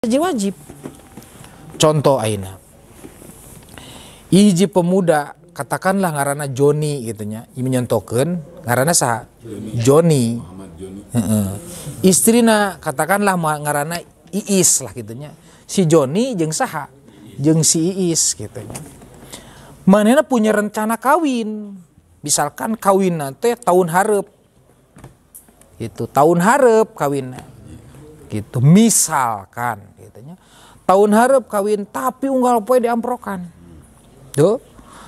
Jadi wajib. Contoh ayeuna. Hiji pemuda katakanlah ngaranna Joni gitu nya, nyontokeun ngaranna saha? Joni. Heeh. Istrina katakanlah ngaranna Iis lah gitu nya. Si Joni jeung saha? Jeung si Iis gitu nya. Manehna punya rencana kawin. Misalkan kawin teh tahun hareup. Gitu, tahun hareup kawinna. Gitu, misalkan gitu nya. Tahun hareup kawin tapi unggal poe diamprokan. Tuh,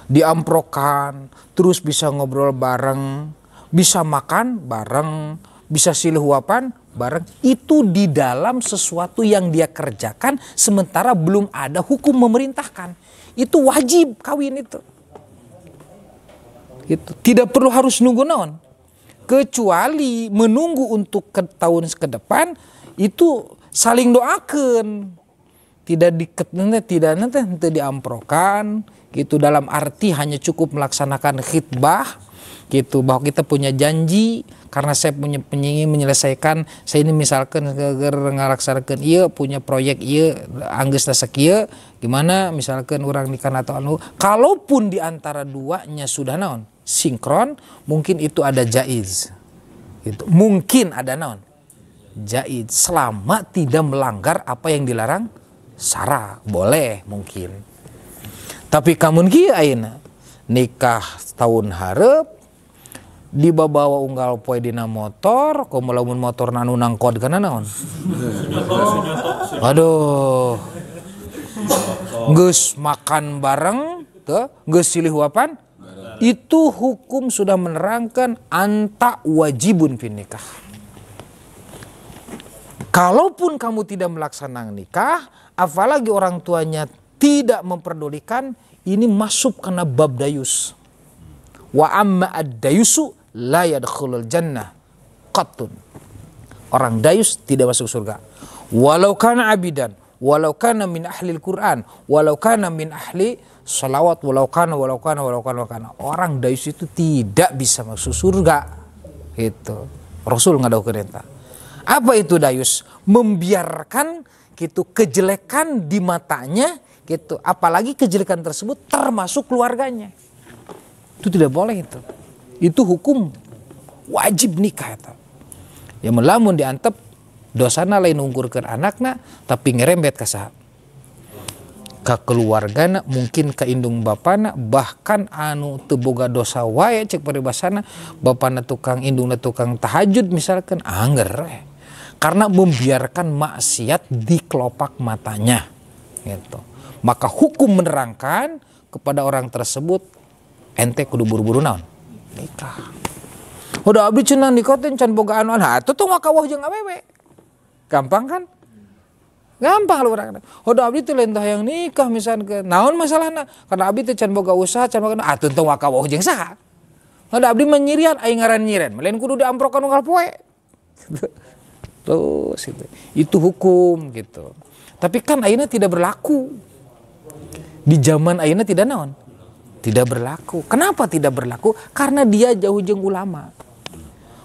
diamprokan, terus bisa ngobrol bareng, bisa makan bareng, bisa silih huapan bareng. Itu di dalam sesuatu yang dia kerjakan sementara belum ada hukum memerintahkan. Itu wajib kawin itu. Gitu. Tidak perlu harus nunggu naon. Kecuali menunggu untuk ke tahun ke depan itu saling doakan. Tidak diket, tidak nanti diamprokan gitu, dalam arti hanya cukup melaksanakan khitbah gitu, bahwa kita punya janji karena saya punya penyingin menyelesaikan, saya ini misalkan ngalaksanakeun ieu, punya proyek ieu anggeusna sakieu, gimana misalkan orang nikah atau anu, kalaupun di antara duanya sudah naon sinkron, mungkin itu ada jaiz gitu, mungkin ada naon jaiz selama tidak melanggar apa yang dilarang sara, boleh mungkin. Tapi kamun kieu ayeuna nikah tahun hareup dibawa unggal poe dina motor, komo lamun motor anu nangkod kana naon? Aduh. Geus makan bareng teu, geus silih huapan. Itu hukum sudah menerangkan anta wajibun fin nikah. Kalaupun kamu tidak melaksanakan nikah, apalagi orang tuanya tidak memperdulikan, ini masuk kena bab dayus. Wa amma ad-dayusu la yadkhulul jannah qattun. Orang dayus tidak masuk surga. Walau kana abidan, walau kana min ahli al-Quran, walau kana min ahli salawat, walau kana, walau kana, walau kana, walau kana. Orang dayus itu tidak bisa masuk surga. Gitu. Rasul ngadaukeun eta. Apa itu dayus? Membiarkan gitu kejelekan di matanya gitu, apalagi kejelekan tersebut termasuk keluarganya. Itu tidak boleh itu. Itu hukum wajib nikah eta. Ya melamun diantep dosana lain ungkurkeun anakna tapi ngerembet ka saha? Ka keluargana, mungkin ka indung bapana, bahkan anu teu boga dosa wae cek paribasana, bapana tukang indungna tukang tahajud misalkan, angger we. Karena membiarkan maksiat di kelopak matanya gitu. Maka hukum menerangkan kepada orang tersebut ente kudu buru-buru naon nikah. Udah abdi cenah nikah teh can boga anu anu atuh tong wakawah jeung awewe. Gampang kan? Gampang lu urang. Udah abdi teh lain hayang nikah misalkan naon masalahna? Karena abdi teh can boga usaha can boga atuh tong wakawah jeung saha. Udah abdi mah nyirian aing ngaran nyiren, lain kudu diamprokan unggal poe. Terus gitu. Itu hukum gitu. Tapi kan ayeuna tidak berlaku. Di zaman ayeuna tidak naon? Tidak berlaku. Kenapa tidak berlaku? Karena dia jauh jeung ulama.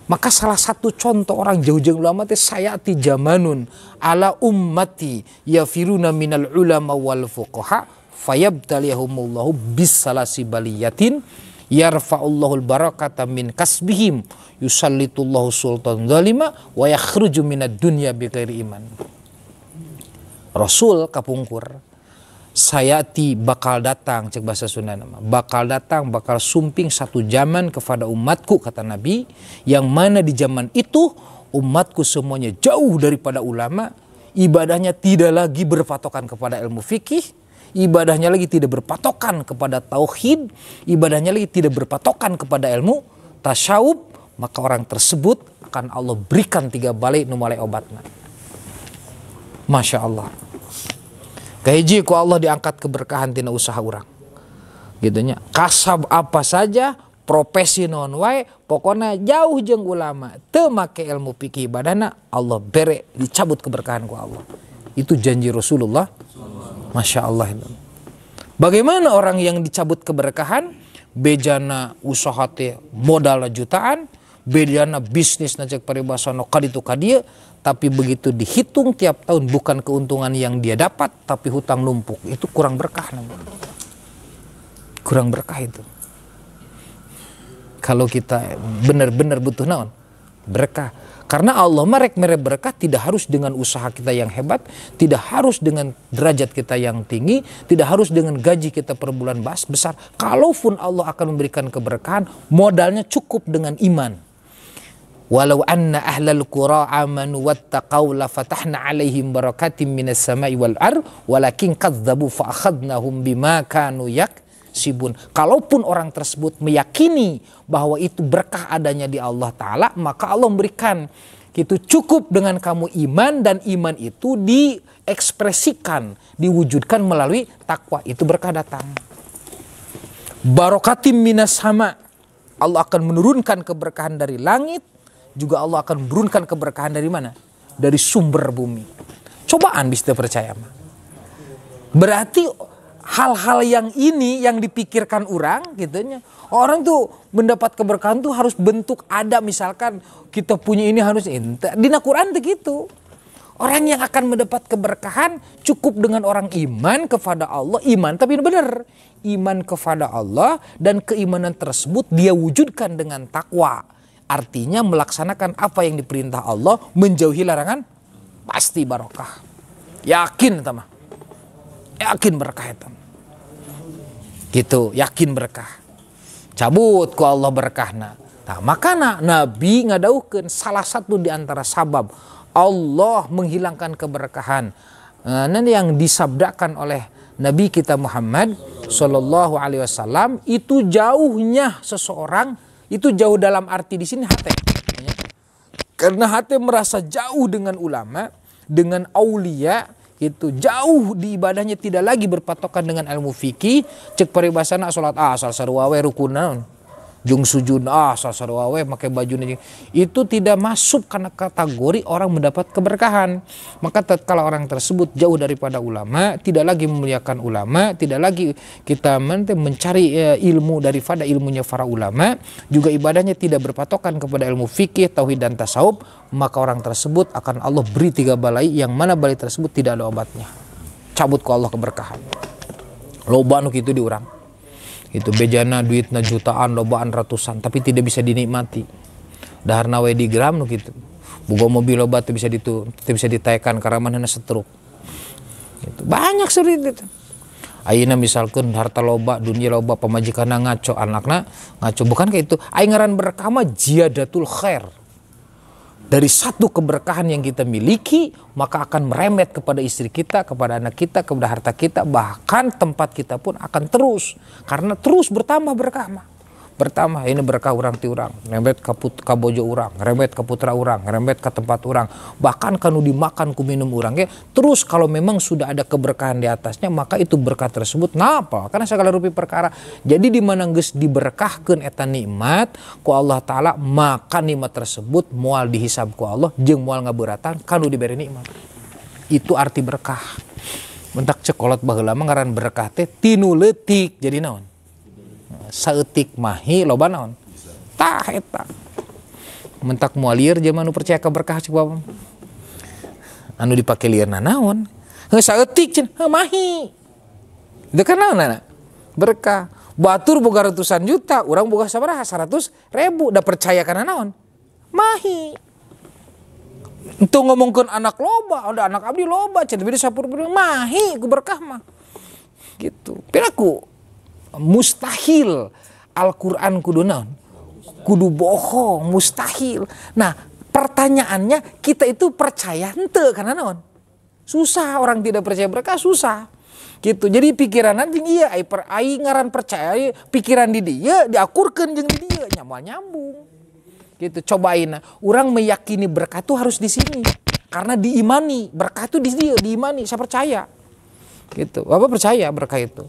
Maka salah satu contoh orang jauh jeung ulama teh sayati jamanun ala ummati yafiruna minal ulama wal fuqaha fayabtalihumullahu bisalasi baliyatin yarfa'ullahu al-barakata min kasbihim yusallitullahu sultan zalima wa yakhruju minad dunya bighairi iman. Rasul kapungkur sayati bakal datang cek bahasa Sunda nama, bakal datang bakal sumping satu zaman kepada umatku kata Nabi, yang mana di zaman itu umatku semuanya jauh daripada ulama, ibadahnya tidak lagi berpatokan kepada ilmu fikih, ibadahnya lagi tidak berpatokan kepada tauhid, ibadahnya lagi tidak berpatokan kepada ilmu tasyawuf, maka orang tersebut akan Allah berikan 3 balik nu malai obatna. Masya Allah. Kahiji ku Allah diangkat keberkahan tina usaha urang. Gitunya. Kasab apa saja, profesi non wae, pokoknya jauh jeung ulama, teu make ilmu fikih ibadahna, Allah bere dicabut keberkahan ku Allah. Itu janji Rasulullah. Masya Allah itu. Bagaimana orang yang dicabut keberkahan? Bejana usaha teh modal jutaan, bejana bisnis na cek paribasana kaditu kadieu, Tapi begitu dihitung tiap tahun bukan keuntungan yang dia dapat, tapi hutang numpuk. Itu kurang berkah namanya. Kurang berkah itu. Kalau kita benar-benar butuh naon? Berkah. Karena Allah merek mere berkah tidak harus dengan usaha kita yang hebat, tidak harus dengan derajat kita yang tinggi, tidak harus dengan gaji kita per bulan besar. Kalaupun Allah akan memberikan keberkahan, modalnya cukup dengan iman. Walau anna ahlal qura amanu wattaqau la fatahna alaihim barakatim minas sama'i wal ard walakin kadzdzabu fa akhadnahum bima kanu yaksibun. Kalaupun orang tersebut meyakini bahwa itu berkah adanya di Allah Ta'ala, maka Allah memberikan itu cukup dengan kamu iman, dan iman itu diekspresikan, diwujudkan melalui takwa, itu berkah datang. Barokatim minas sama, Allah akan menurunkan keberkahan dari langit, juga Allah akan menurunkan keberkahan dari mana? Dari sumber bumi. Cobaan bisa percaya mah. Berarti hal-hal yang ini yang dipikirkan orang gitunya. Orang tuh mendapat keberkahan tuh harus bentuk ada, misalkan kita punya ini harus ini. Dina Quran begitu. Orang yang akan mendapat keberkahan cukup dengan orang iman kepada Allah, iman tapi benar, iman kepada Allah, dan keimanan tersebut dia wujudkan dengan takwa. Artinya melaksanakan apa yang diperintah Allah, menjauhi larangan, pasti barokah. Yakin tama. Yakin berkah itu. Gitu, yakin berkah. Cabut ku Allah berkahna. Nah, makana Nabi ngadauhkeun salah satu di antara sabab Allah menghilangkan keberkahan. Nanti yang disabdakan oleh Nabi kita Muhammad Shallallahu Alaihi Wasallam itu jauhnya seseorang, itu jauh dalam arti di sini hati. Karena hati merasa jauh dengan ulama, dengan aulia, itu jauh di ibadahnya tidak lagi berpatokan dengan ilmu fikih. Cek paribasana salat asal sarua we rukunan, jung sujud asal sarua we make baju nih, itu tidak masuk karena kategori orang mendapat keberkahan. Maka tatkala orang tersebut jauh daripada ulama, tidak lagi memuliakan ulama, tidak lagi kita mencari ilmu daripada ilmunya para ulama, juga ibadahnya tidak berpatokan kepada ilmu fikih, tauhid dan tasawuf, maka orang tersebut akan Allah beri 3 balai, yang mana balai tersebut tidak ada obatnya. Cabut ku Allah keberkahan. Loba nu kitu di urang. Itu bejana duitna jutaan, lobaan ratusan, tapi tidak bisa dinikmati. Daharna we di gram nu kitu. Boga mobil loba teu bisa ditu, teu bisa ditaekan karena manehna setruk. Gitu. Banyak seperti itu. Ayeuna misalkan harta loba, dunia loba, pamajikanna ngaco, anakna ngaco, bukan kayak itu. Aing ngaran berkah mah ziyadatul khair. Dari satu keberkahan yang kita miliki, maka akan meremet kepada istri kita, kepada anak kita, kepada harta kita, bahkan tempat kita pun akan terus. Karena terus bertambah berkah mah. Bertambah, ini berkah urang ti urang, remet ka bojo urang, remet ka putra urang, remet ka tempat urang, bahkan kanu dimakan ku minum urang ya. Terus kalau memang sudah ada keberkahan di atasnya, maka itu berkah tersebut napa? Karena segala rupi perkara. Jadi di mana geus diberkahkeun eta nikmat ku Allah Taala, maka nikmat tersebut moal dihisab ku Allah jeung moal ngabeuratan kanu diberi nikmat. Itu arti berkah. Mentak cekolot baheula mah ngaran berkah teh tinu leutik jadi naon? Saeutik mahi loba naon? Tah eta. Mentak moal lieur jelema nu percaya ka berkah cek bapak. Anu dipake lieurna naon? Heuh saeutik cenah, heuh mahi. Itu kan naon berkah. Batur boga ratusan juta, urang boga sabaraha 100.000, da percaya kana naon? Mahi. Entu ngomongkeun anak loba, ada anak abdi loba cenah beda sapur mahi ku berkah mah. Gitu. Piraku mustahil Al-Quran kudu naon? Kudu bohong, mustahil. Nah, pertanyaannya kita itu percaya henteu karena naon? Susah orang tidak percaya berkah, susah. Gitu. Jadi pikiran nanti iya ai per ai ngaran percaya pikiran di dieu diakurkeun jeung di dieu nya moal nyambung. Gitu. Cobain orang meyakini berkah tuh harus di sini. Karena diimani, berkah tuh di dieu, diimani, saya percaya. Gitu. Bapak percaya berkah itu.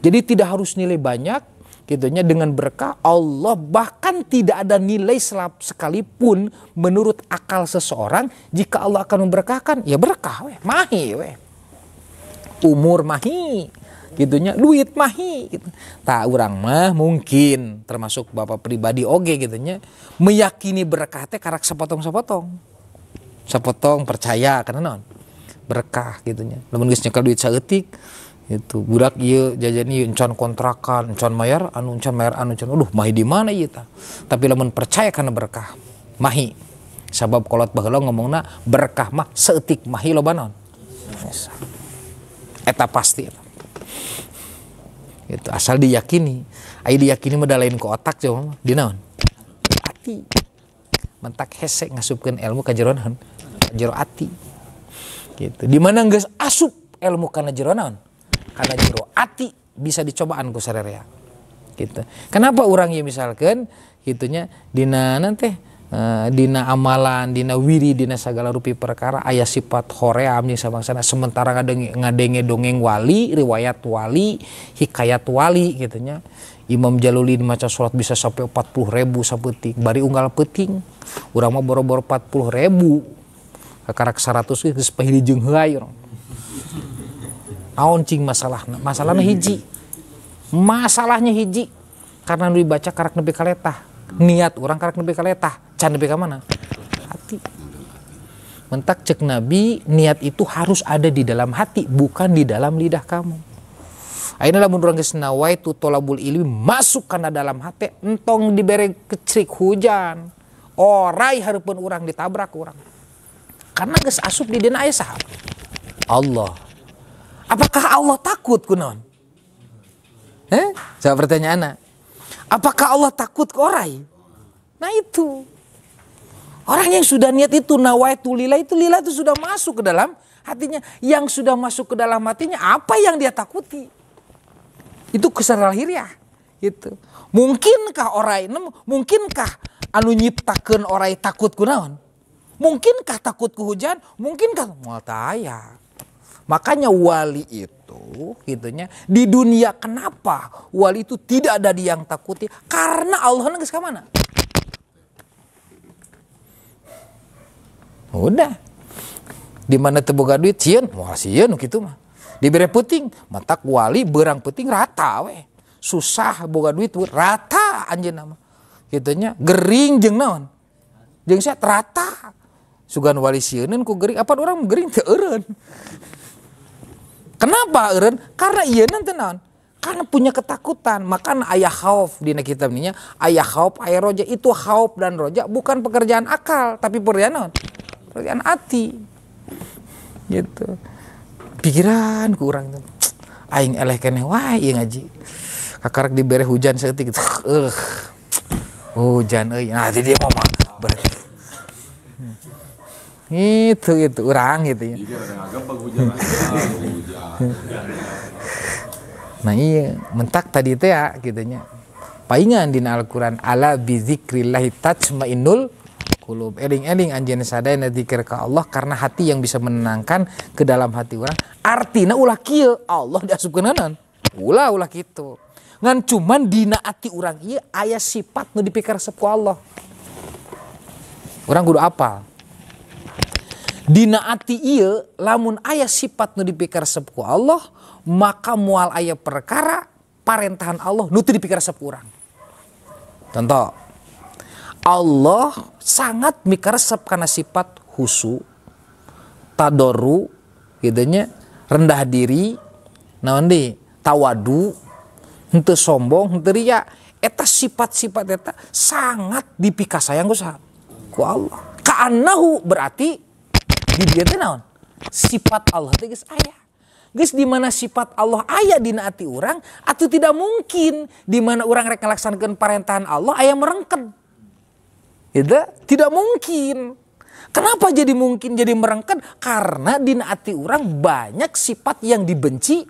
Jadi tidak harus nilai banyak, gitunya dengan berkah Allah bahkan tidak ada nilai sekalipun menurut akal seseorang jika Allah akan memberkahkan, ya berkah weh, mahi weh. Umur mahi, gitunya, duit mahi gitu. Tak urang mah mungkin termasuk bapak pribadi oge gitunya meyakini berkah teh karak sepotong-sepotong. Sapotong percaya karena naon? Berkah gitu nya. Lamun geus nyekel duit saeutik itu budak ieu jajan ieu encan kontrakan, encan mayar anu encan mayar anu encan. Aduh, mahi di mana ieu tah? Tapi lamun percaya karena berkah, mahi. Sabab kolot baheula ngomongna berkah mah saeutik mahi loba naon? Eta pasti eta. Itu asal diyakini. Ai diyakini mah da lain ku otak coba mah. Di naon? Ati. Mentak hese ngasupkeun ilmu ka jero naon? Ka jero ati. Gitu. Di mana geus asup ilmu kana jero naon? Kana jero ati bisa dicobaan ku sarerea. Gitu. Kenapa urang ieu misalkeun gitunya dina teh dina amalan, dina wiri, dina segala rupi perkara aya sifat hoream jeung sabangsana sementara ngadenge dongeng wali, riwayat wali, hikayat wali gitu nya. Imam Jalulin maca salat bisa sampai 40.000 sapeuting, bari unggal peuting. Urang mah boro-boro 40.000. Kakarak 100 geus pahili jeung heuay urang. Naon cing masalahna? Masalahna hiji. Masalahnya hiji. Karena nu dibaca karak nepi ka letah. Niat urang karak nepi ka letah. Can nepi ka mana? Hati. Mentak cek Nabi, niat itu harus ada di dalam hati, bukan di dalam lidah kamu. Ayeuna lamun urang geus nawaitu tolabul ilmi masuk kana dalam hati, entong dibere kecrik hujan. Orai hareupeun urang ditabrak urang. Karena geus asup di dina aya saha? Allah. Apakah Allah takut kunaon? Jawab pertanyaanna. Apakah Allah takut ke orai? Nah itu. Orang yang sudah niat itu nawaitu lillah itu lillah itu sudah masuk ke dalam hatinya. Yang sudah masuk ke dalam hatinya apa yang dia takuti? Itu kesadaran lahiriah gitu. Mungkinkah orai, mungkinkah anu nyiptakeun orai takut kunaon? Mungkinkah takut ku hujan? Mungkinkah moal taya. Makanya wali itu gitunya di dunia kenapa wali itu tidak ada yang takuti? Karena Allah geus ka mana? Udah. Di mana teu boga duit sieun, moal sieun kitu mah. Dibere peuting, matak wali berang peuting rata we. Susah boga duit rata anjeunna mah. Gitunya gering jeung naon? Jeung sehat rata. Sugan wali sieuneun ku gering, apa orang gering teu eureun. Kenapa eureun? Karena ieu teh naon? Karena punya ketakutan. Maka aya khauf dina kitab ninya, aya khauf, aya roja. Itu khauf dan roja bukan pekerjaan akal, tapi pekerjaan naon? Pekerjaan hati. Gitu. Pikiran ku urang teh. Aing eleh keneh wae ieu ngaji. Kakarak dibere hujan saeutik gitu. Hujan euy. Nah, di dieu mah berarti. Itu urang gitu ya. Nah iya, mentak tadi teh ya gitunya. Paingan dina Al-Qur'an ala bizikrillah tatmainnul qulub. Eling-eling anjeun sadayana zikir ka Allah karena hati yang bisa menenangkan ke dalam hati orang. Artina ulah kieu Allah diasupkeun naon? Ulah ulah kitu. Ngan cuman dina ati urang ieu aya sifat nu dipikaresep ku Allah. Urang kudu apal. Dina ati ieu lamun aya sifat nu dipikaresep ku Allah, maka moal aya perkara parentahan Allah nu teu dipikaresep ku urang. Contoh, Allah sangat mikaresep kana sifat husu, tadoru, gitu nya, rendah diri, naon deui, tawadu, henteu sombong, henteu riya. Eta sifat-sifat eta sangat dipikasayang ku saha? Ku Allah. Ka'annahu berarti di dieu teh naon? Sifat Allah teh geus aya. Geus di mana sifat Allah aya dina ati urang, atuh tidak mungkin di mana urang rek ngalaksanakeun parentahan Allah aya merengken. Gitu? Tidak mungkin. Kenapa jadi mungkin jadi merengken? Karena dina ati urang banyak sifat yang dibenci.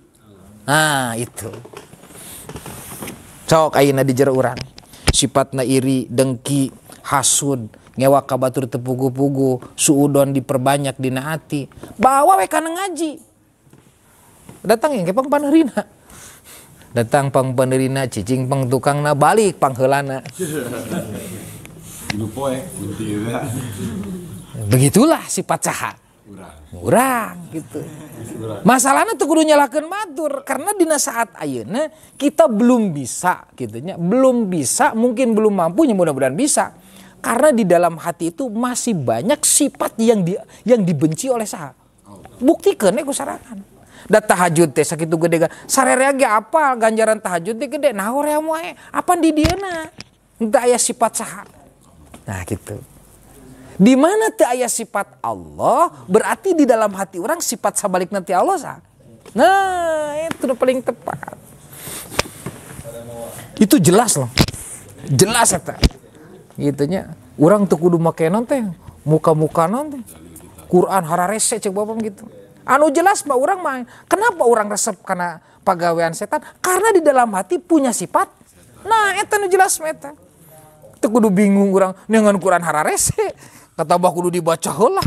Nah, itu. Sok ayeuna di jero urang. Sifatna iri, dengki, hasud, ngewa ka batur teu pugu-pugu, suudon diperbanyak dina ati. Bawa we kana ngaji. Datang yang ke pang paneurina. Datang pang paneurina, cicing pang tukangna, balik pangheulana. Begitulah sifat saha. Urang gitu. Masalahnya tuh kudu nyalahkeun batur karena dina saat ayeuna kita belum bisa gitu nya, belum bisa, mungkin belum mampu, mudah-mudahan bisa. Karena di dalam hati itu masih banyak sifat yang dibenci oleh saha. Buktikan ku sarangan. Da tahajud teh sakitu gede sarerea ge apal ganjaran tahajud teh gede nah hoream wae. Apan di dieuna henteu aya sifat saha. Nah gitu. Di mana teu aya sifat Allah berarti di dalam hati orang sifat sabalikna ti Allah saha. Nah itu paling tepat. Itu jelas loh. Jelas eta. Gitunya. Urang teu kudu make naon teh, muka-muka naon teh. Quran hararese cek bapak gitu. Anu jelas mah urang mah. Kenapa orang resep karena pagawean setan? Karena di dalam hati punya sifat. Nah, eta nu jelas mah eta. Teu kudu bingung urang dengan Quran hararese. Katabah kudu dibaca heula.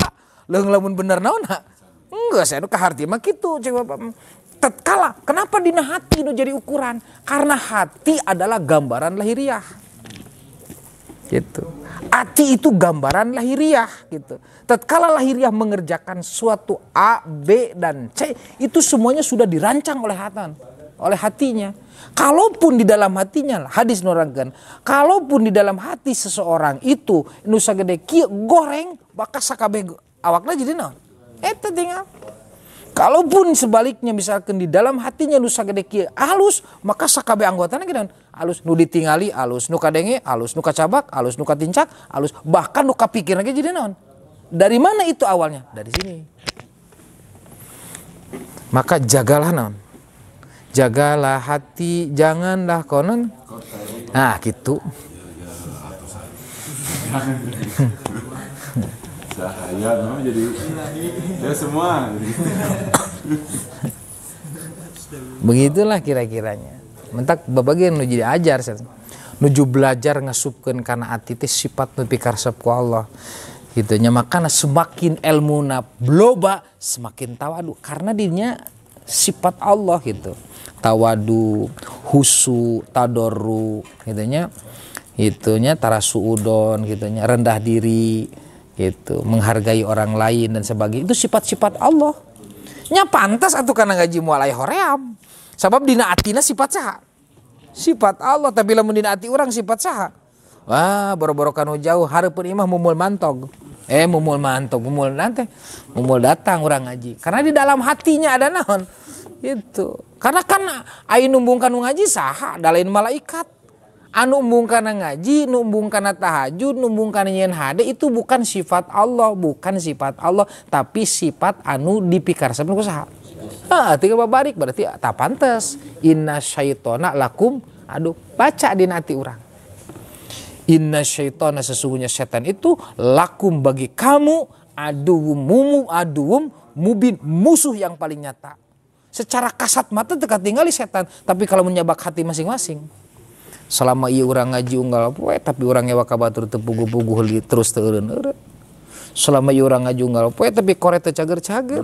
Leung lamun bener naon ha? Enggak, saya nu kaharti mah kitu cek bapak. Tatkala, kenapa dina hati nu jadi ukuran? Karena hati adalah gambaran lahiriah. Gitu. Hati itu gambaran lahiriah gitu. Tatkala lahiriah mengerjakan suatu A, B, dan C, itu semuanya sudah dirancang oleh hati, oleh hatinya. Kalaupun di dalam hatinya, hadis norangkeun, kalaupun di dalam hati seseorang itu nu sagede kieu goreng, bakal sakabeh awakna jadi naon? Eta tinggal. Kalaupun sebaliknya misalkan di dalam hatinya nu sagede kieu halus, maka sakabeh anggotana gitu halus, nu ditingali halus, nu kadenge halus, nu kacabak halus, nu katincak halus, bahkan nu kapikir lagi jadi naon. Dari mana itu awalnya? Dari sini. Maka jagalah naon. Jagalah hati, janganlah konon. Nah, gitu. Cahaya memang jadi ya semua. Begitulah kira-kiranya. Mentak babagian nu jadi ajar, nuju belajar ngasupkeun kana ati teh sifat nu pikaresep ku Allah. Gitu nya, makana semakin elmuna loba semakin tawadu karena dinya sifat Allah gitu. Tawadu, husu, tadoru gitu nya. Itunya tarasuudon gitu nya, rendah diri gitu, menghargai orang lain dan sebagainya. Itu sifat-sifat Allah. Nya pantas atuh kana ngaji moal aya hoream. Sabab dina atina sifat saha? Sifat Allah, tapi lamun dina ati urang sifat saha? Wah, boro-boro kanu jauh hareupeun imah mumul mantog. Mumul mantog, mumul nanti, mumul datang urang ngaji. Karena di dalam hatinya ada naon? Gitu. Karena kan aya numbung kanu ngaji saha? Da lain malaikat. Anu embung kana ngaji, numbung kana tahajud, numbung kana nyeun hade itu bukan sifat Allah, bukan sifat Allah, tapi sifat anu dipikaresep ku saha? Heeh, tinggal babarik berarti tak pantes. Inna syaitona lakum aduh, baca dina ati urang. Inna syaitona sesungguhnya setan itu lakum bagi kamu aduwwum mumu aduwwum mubin, musuh yang paling nyata. Secara kasat mata teu katingali setan, tapi kalau menyabak hati masing-masing. Selama ieu urang ngaji unggal poe tapi urang ngewa ka batur teu puguh-puguh terus teu eureun-eureun. Selama ieu urang ngaji unggal poe tapi koret teu cager-cager.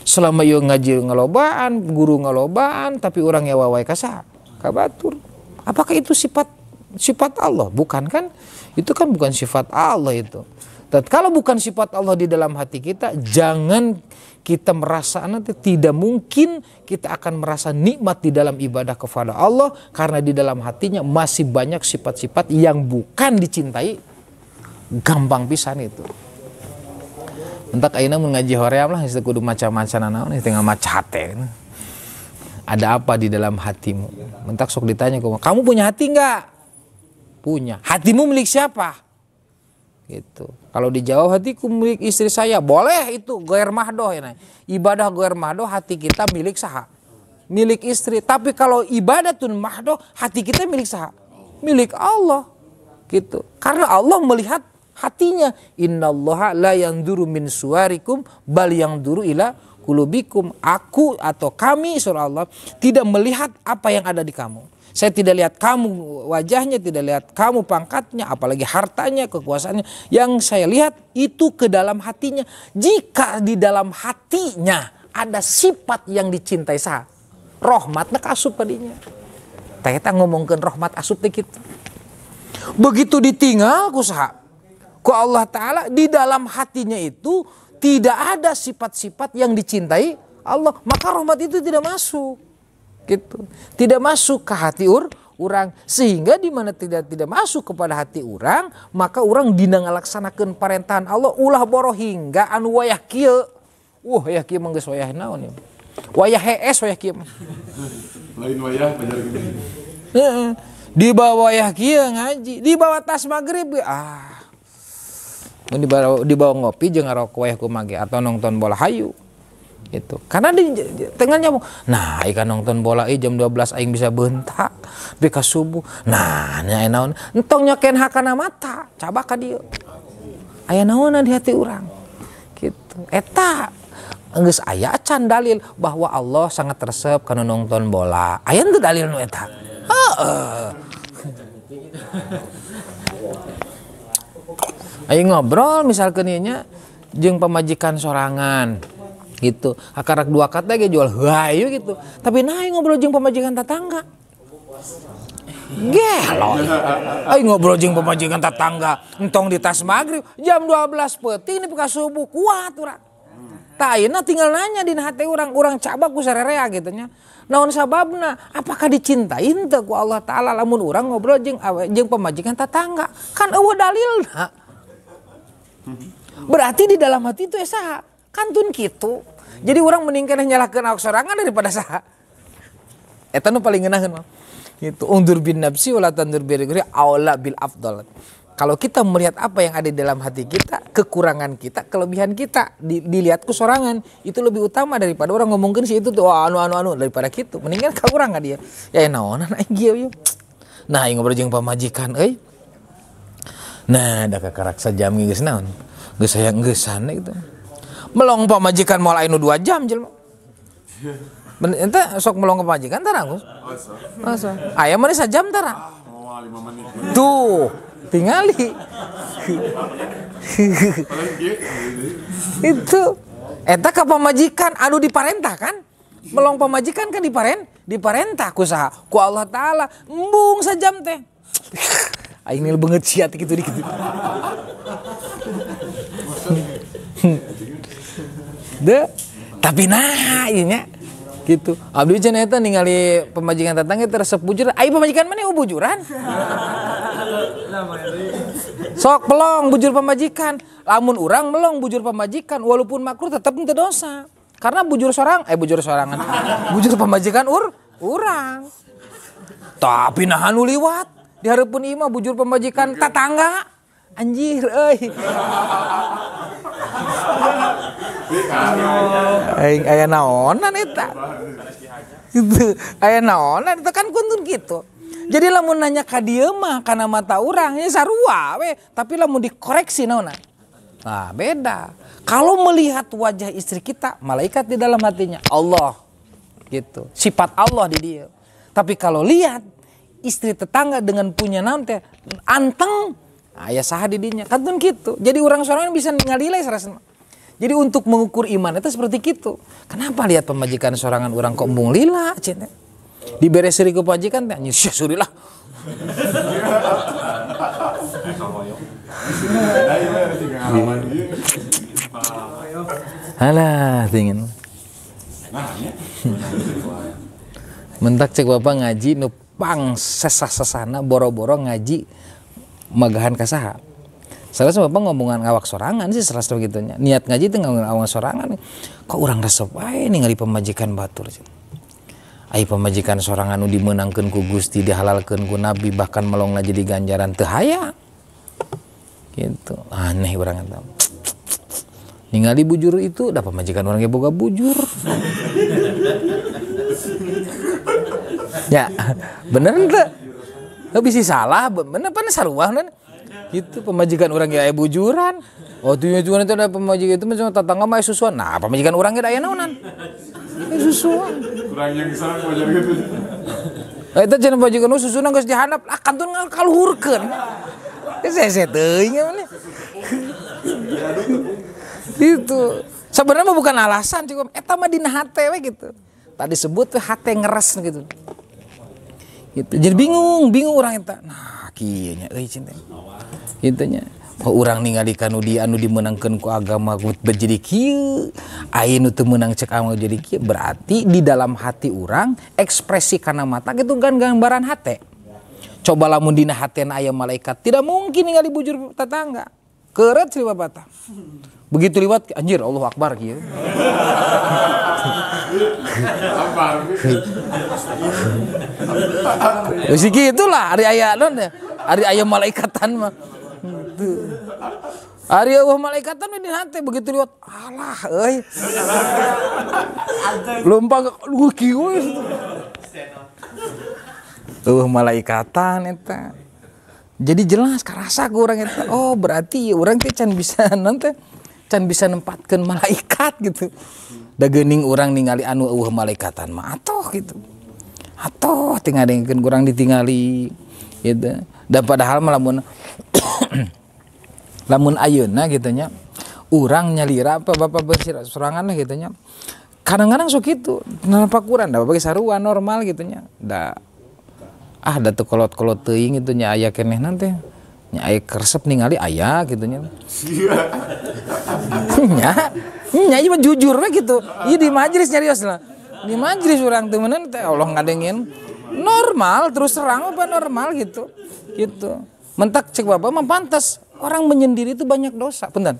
Selama ieu ngaji ngalobaan, guru ngalobaan tapi urang ngewa wae ka saha? Ka batur. Apakah itu sifat sifat Allah? Bukan kan? Itu kan bukan sifat Allah itu. Dan kalau bukan sifat Allah di dalam hati kita, jangan kita merasa nanti tidak mungkin kita akan merasa nikmat di dalam ibadah kepada Allah karena di dalam hatinya masih banyak sifat-sifat yang bukan dicintai. Gampang pisan itu. Entak ayeuna mun ngaji hoream lah geus kudu maca-maca naon tinggal maca hate. Ada apa di dalam hatimu? Mentak sok ditanya, kamu punya hati enggak? Punya. Hatimu milik siapa? Gitu. Kalau dijawab hatiku milik istri saya, boleh itu goer mahdoh ya. Ibadah goer mahdoh hati kita milik saha? Milik istri. Tapi kalau ibadatun mahdoh hati kita milik saha? Milik Allah. Gitu. Karena Allah melihat hatinya. Innallaha la yanzuru min suwarikum bal yanzuru ila qulubikum. Aku atau kami surah Allah tidak melihat apa yang ada di kamu. Saya tidak lihat kamu wajahnya, tidak lihat kamu pangkatnya, apalagi hartanya, kekuasaannya. Yang saya lihat itu ke dalam hatinya. Jika di dalam hatinya ada sifat yang dicintai saha, rahmatna asup kadinya. Tah eta ngomongkeun rahmat asup teh kitu. Begitu ditinggal ku saha? Ku Allah Ta'ala, di dalam hatinya itu tidak ada sifat-sifat yang dicintai Allah, maka rahmat itu tidak masuk. Gitu. Tidak masuk ke hati urang sehingga di mana tidak masuk kepada hati urang, maka urang dina ngalaksanakeun parentahan Allah ulah boroh hingga anu wayah kieu. Wah, wayah kieu mah geus wayah naon ya? Wayah hees wayah kieu mah. Lain wayah pajar gini. Heeh. Di bawah wayah kieu ngaji, di bawah tas magrib ah. Mun dibawa ngopi jeung ngarokok wayah kumaha ge atau nonton bola hayu. Gitu. Karena di tengah nyambung. Nah, ikan nonton bola jam 12 aing bisa bentak beka subuh. Nah, nya aya naon? Entong nyoken hakana mata, cabak ka dieu. Aya naonna di hati urang. Gitu. Eta geus aya acan dalil bahwa Allah sangat resep kana nonton bola. Aya henteu dalil nu eta? Heeh. Aing ngobrol misalkeun ieu nya jeung pamajikan sorangan. Gitu, akarak dua kata ge jual hayu gitu. Tapi nah ngobrol jeung pamajikan tetangga. Gelo. Aing ngobrol jeung pamajikan tetangga entong di tas magrib jam 12 peuting nepi ka subuh kuat urang. Tah ayeuna tinggal nanya dina hate urang, urang cabak ku sarerea gitu nya. Naon sababna? Apakah dicintai teu ku Allah Taala lamun urang ngobrol jeung pamajikan tetangga? Kan eueuh dalilna. Berarti di dalam hati itu saha? Kantun kitu. Jadi orang mending keneh nyalahkeun awak sorangan daripada saha. Eta nu paling ngeunaheun mah. Gitu. Undur bin nafsi wala tandur bi ghairi aula bil afdal. Kalau kita melihat apa yang ada di dalam hati kita, kekurangan kita, kelebihan kita, dilihat ku sorangan, itu lebih utama daripada orang ngomongkeun si itu tuh wah, anu daripada kitu. Mendingan ka urang ka dia. Ya naonan aing kieu ieu. Nah, aing ngobrol jeung pamajikan euy. Nah, da kakarak sajam geus naon? Geus hayang geusan gitu. Melong pamajikan moal aya nu 2 jam jelema. Ente sok melong pamajikan tara Gus? Oh, sok. Aya mah sajam tara. Moal 5 menit. Tuh, tingali. Itu eta ka pamajikan anu diparentah kan? Melong pamajikan kan diparentah ku saha? Ku Allah Taala. Embung sajam teh. Aing nil beungeut sia teh kitu dikitu. De, tapi nah ieu nya gitu. Abdi cenah eta ningali pamajikan tetangga teh resep bujur. Ai pamajikan maneh bujuran. Sok pelong bujur pamajikan. Lamun urang melong bujur pamajikan walaupun makruh tetep teu dosa. Karena bujur sorang, bujur sorangan. Bujur pamajikan urang. Tapi nah anu liwat di hareupeun imah bujur pamajikan tetangga. Anjir euy. Aing aya naonan eta. Gitu. Aya naonan eta kan kuntun kitu. Jadi lamun nanya ka dieu mah kana mata urang nya sarua we, tapi lamun dikoreksi naonan. Nah, beda. Kalau melihat wajah istri kita, malaikat di dalam hatinya Allah. Gitu. Sifat Allah di dia. Tapi kalau lihat istri tetangga dengan punya naon teh anteng, aya saha di dinya. Kantun kitu. Jadi urang sorangan bisa ngalilai sarasana. Jadi untuk mengukur iman itu seperti gitu. Kenapa lihat pemajikan sorangan orang kok embung lila cinta? Dibere seri ke pemajikan teh anjir sia suri lah. Alah tingin. Mentak cek bapak ngaji nu pang sesah-sesahna boro-boro ngaji magahan ka saha. Salah bapak ngomongan awak sorangan sih salah begitunya. Niat ngaji itu ngomongin awak sorangan. Kok urang resep wae ningali pamajikan batur. Ai pamajikan sorangan nu dimeunangkeun ku Gusti, dihalalkeun ku Nabi, bahkan melongna jadi ganjaran teu hayang. Gitu. Aneh urang eta. Ningali bujur itu da pamajikan urang ge boga bujur. Ya, bener henteu? Heuh bisi salah, bener pan sarua gitu pemajikan orang ya bujuran. Oh tuh juga nanti ada pemajikan itu macam tetangga mah susuan. Nah pemajikan orang ge aya naonan. Susuan. Kurang yang salah wajar gitu. Eta cenah pemajikan susuna geus dihandap, ah kantun ngaluhurkeun. Sese teuing maneh. Itu sebenarnya mah bukan alasan cukup eta mah dina hate we gitu. Tadi sebut we hate ngeres gitu. Gitu. Jadi bingung orang eta. Nah, kieu nya euy cinta. Gitu nya. Oh, urang ningali kanu di anu dimenangkeun ku agama jadi kieu, aya nu teu meunang cek agama jadi kieu, berarti di dalam hati urang ekspresi kana mata gitu kan gambaran hate. Coba lamun dina hatena aya malaikat, tidak mungkin ningali bujur tetangga. Keureut si bapak. Begitu liwat anjir Allahu Akbar kieu. Wis itulah ari aya non ari aya malaikatan mah. Ari eueuh malaikatan di hate begitu liwat alah euy. Lompang lu kieu. Eueuh malaikatan eta. Jadi jelas karasa ku urang eta. Oh berarti urang teh can bisa non teh can bisa nempatkeun malaikat gitu. Da geuning urang ningali anu eueuh malaikatan mah atoh gitu. Atoh teu ngadengkeun kurang ditingali gitu. Da padahal mah lamun lamun ayeuna gitu nya urang nyalira apa bapak bersira sorangan lah gitu nya. Kadang-kadang sok kitu napa kurang da bapak sarua normal gitu nya. Da ah da teu kolot-kolot teuing gitu nya aya keneh teh. Nya aya keresep ningali aya gitu nya. Nya nya ieu mah jujur we gitu. Ieu di majelis nyarios lah. Di majelis urang teu meunang teh Allah ngadengin normal terus terang apa normal gitu. Gitu. Mentak cek bapak mah pantas orang menyendiri itu banyak dosa, punten.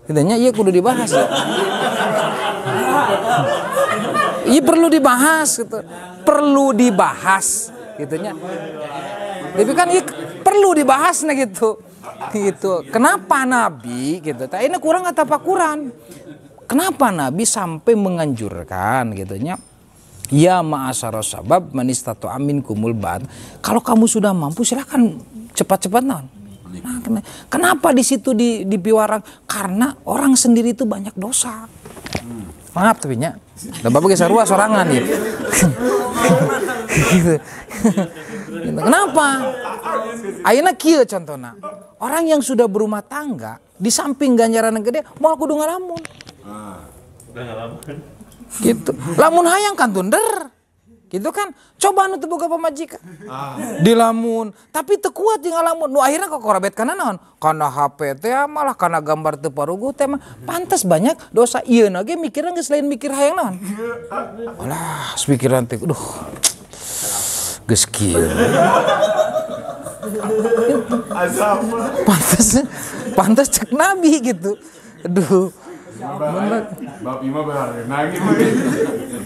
Kitanya ieu kudu dibahas. Ya. Ieu perlu dibahas gitu. Perlu dibahas gitunya. Tapi kan ieu perlu dibahas nah gitu. Gitu. Kenapa Nabi gitu? Tah ini kurang atau apa kurang? Kenapa Nabi sampai menganjurkan gitunya? Ya ma'asyara sabab manistatu amin kumul ba'd. Kalau kamu sudah mampu silakan cepat-cepat non. Nah, kenapa di situ di piwarang? Karena orang sendiri itu banyak dosa. Maaf tapi nya. Da bapak ge sarua sorangan ya. Gitu. Kenapa? Ayeuna kieu contohna. Orang yang sudah berumah tangga di samping ganjaran gede moal kudu ngalamun. Gitu. Lamun hayang kan tunder. Gitu kan. Coba anu teu boga pamajikan. Dilamun, tapi teu kuat jeung ngalamun. Nu akhirna kokorabet kana naon? Kana HP teh malah kana gambar teu paruguh teh mah. Pantes banyak dosa ieu na ge mikirna geus lain mikir hayang naon. Alah, pikiran teh aduh. Geus kieu. Pantes pantes cek Nabi gitu. Aduh.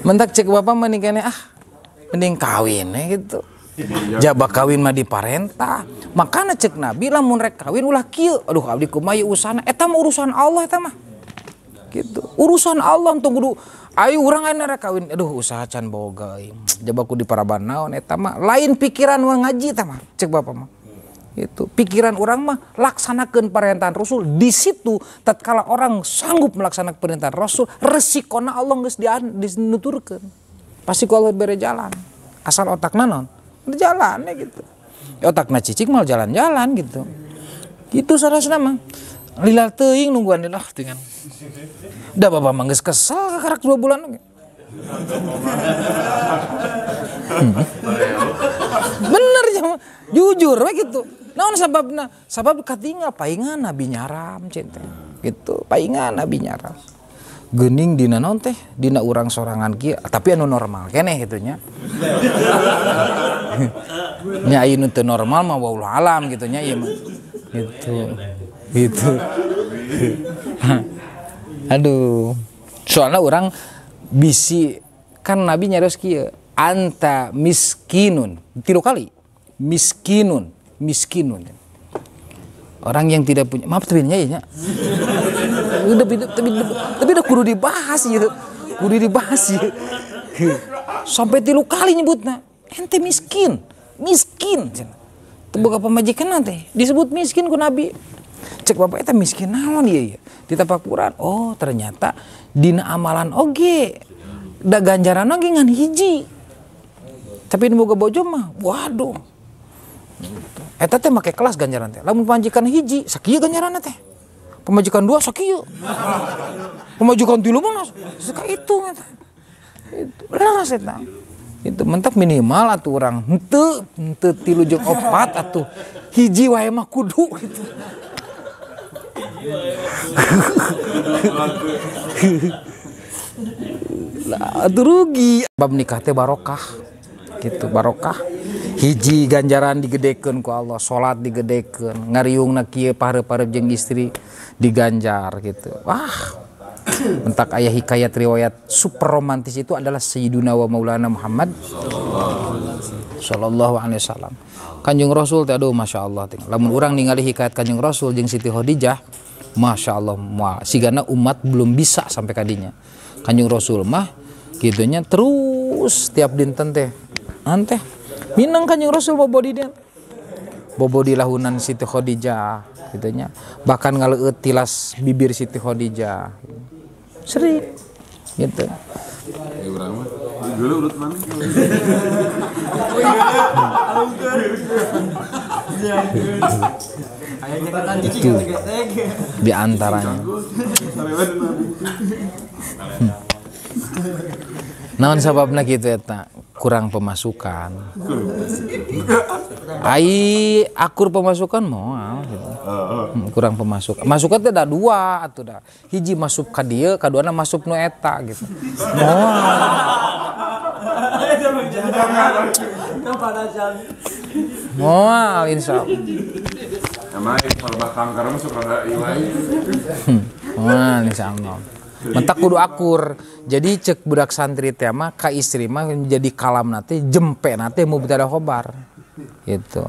Mentak cek bapak mending kene ah mending kawin gitu. Jaba kawin mah diparentah. Makana cek Nabi lamun rek kawin ulah kieu. Aduh abdi kumaha ieu usahana eta mah urusan Allah eta mah. Gitu. Urusan Allah tong kudu ayo urang ayeuna rek kawin aduh usaha can boga euy. Jaba ku diparaban naon eta mah lain pikiran urang ngaji eta mah cek bapak mah. Itu pikiran orang mah laksanakan perintahan Rasul. Di situ tatkala orang sanggup melaksanakan perintahan Rasul, resikona Allah geus dinuturkeun. Pasti ku Allah bere jalan. Asal otakna naon? Jalan gitu. Ya, otakna cicing mal jalan-jalan gitu. Gitu sarasna mah. Lila teuing nungguan lah dengan. Da bapak mah geus kesel karak 2 bulan oge. Bener ya, jujur we gitu. Naon sababna? Sabab katingal paingan Nabi nyaram cinta. Gitu, paingan Nabi nyaram. Geuning dina naon teh? Dina urang sorangan kieu, tapi anu normal keneh kitu nya. Nya aya nu teu normal mah wallahu alam kitu nya ieu mah. Gitu. Gitu. Aduh. Soalna urang bisi kan Nabi nyarios kieu, anta miskinun. 3 kali. Miskinun, miskinun. Orang yang tidak punya, maaf tapi nya ya. Tapi udah kudu dibahas ya. Kudu dibahas ya. Sampai 3 kali nyebutna. Ente miskin, miskin. Teu boga pamajikan teh disebut miskin ku Nabi. Cek bapak eta miskin naon ieu ya? Ditapakuran. Oh, ternyata dina amalan oge. Da ganjaran oge ngan hiji. Tapi nu boga bojo mah, waduh. Eta teh make kelas ganjaran teh. Lamun pamajikan hiji, sakieu ganjaranna teh. Pamajikan 2 sakieu. Pamajikan 3 mah sakitu eta. Itu leres eta. Itu mentak minimal atuh urang henteu 3 jeung 4 atuh. Hiji wae mah kudu gitu. Lah atuh rugi. Bab nikah teh barokah. Gitu, barokah. Hiji ganjaran digedekeun ku Allah, salat digedekeun, ngariungna kieu pareup-pareup jeung istri diganjar gitu. Wah, entak aya hikayat riwayat super romantis itu adalah Sayyiduna wa Maulana Muhammad sallallahu alaihi wasallam. Kanjeng Rasul teh aduh masya Allah. Lamun urang ningali hikayat Kanjeng Rasul jeung Siti Khadijah, masya Allah, sigana umat belum bisa sampai kadinya. Kanjeng Rasul mah gitunya terus tiap dinten teh anteh minang Kanjeng Rasul bobodi dia. Bobodi lahunan Siti Khadijah gitunya. Bahkan ngaleueut tilas bibir Siti Khadijah. Sering gitu. Ya urang mah dulu urut mana? Itu di antaranya. Naon sababna kitu eta? Kurang pemasukan. Ai akur pemasukan moal gitu. Kurang pemasukan. Masukan teh da dua atuh da. Hiji masuk ka dieu, kaduana masuk nu eta gitu. Moal. Moal insyaallah. Emang kalau kanker mah suka rada ieu wae. Moal insyaallah. Mentak kudu akur. Jadi cek budak santri teh mah ka istri mah jadi kalam nate jempe nate mubtada khobar. Gitu.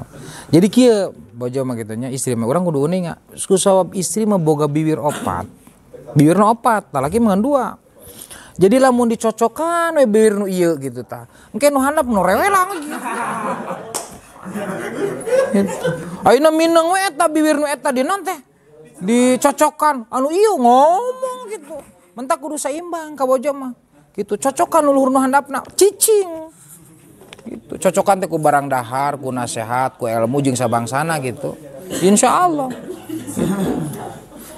Jadi kieu bojo mah kitu nya istri mah urang kudu uning ku sabab istri mah boga bibir opat. Bibirna opat, lalaki mah dua. Jadi lamun dicocokan we bibir nu ieu gitu tah. Engke nu handap nu rewelang gitu. Gitu. Ayeuna mineng we eta bibir nu eta dina teh. Dicocokan anu ieu ngomong gitu. Mentak kudu seimbang ka bojo mah. Gitu, cocokan nu luhur nu handapna, cicing. Gitu, cocokan teh ku barang dahar, ku nasehat, ku ilmu jeung sabangsana gitu. Insyaallah. Gitu.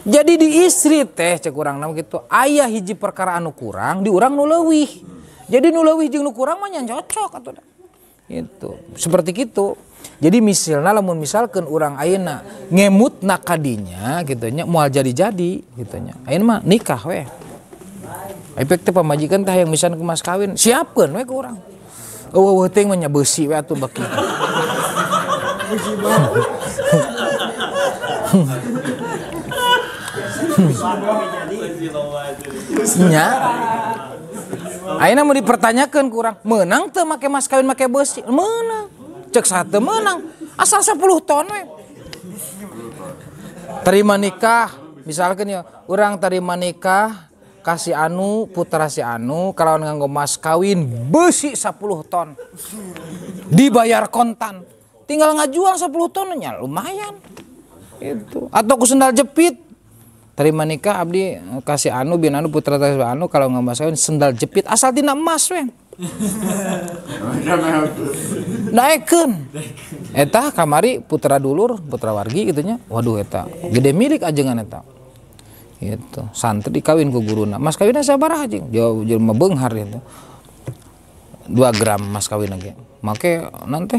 Jadi di istri teh cek urang nama gitu, aya hiji perkara anu kurang, di urang nu leuwih. Jadi nu leuwih jeung nu kurang mah nya cocok atuh da. Gitu. Seperti kitu. Jadi misalna lamun misalkeun urang ayeuna ngemutna kadinya gitu nya moal jadi-jadi gitu nya. Ayeuna mah nikah we. Efek teh pamajikan teh hayang misan ke mas kawin, siapkeun we ku urang. Eueuh teuing mah nya beusi we atuh beki. Nya. Ayeuna mau dipertanyakeun ku urang, meunang teu make mas kawin make beusi? Meunang. Cek sate menang, asal 10 ton we. Terima nikah, misalkan ya, orang terima nikah, kasih anu, putra si anu, kalau nganggo mas kawin besi 10 ton. Dibayar kontan. Tinggal ngajual 10 tonnya lumayan. Itu. Atau ku sendal jepit. Terima nikah abdi kasih anu bin anu putra kasih anu kalau nggak mas kawin sendal jepit asal tina emas we. Naekeun. Eta kamari putra dulur, putra wargi gitu nya. Waduh eta gede milik ajengan eta. Gitu. Santri kawin ku guruna. Mas kawinna sabaraha jeung? Jauh jelema beunghar gitu. 2 gram mas kawin lagi. Make nanti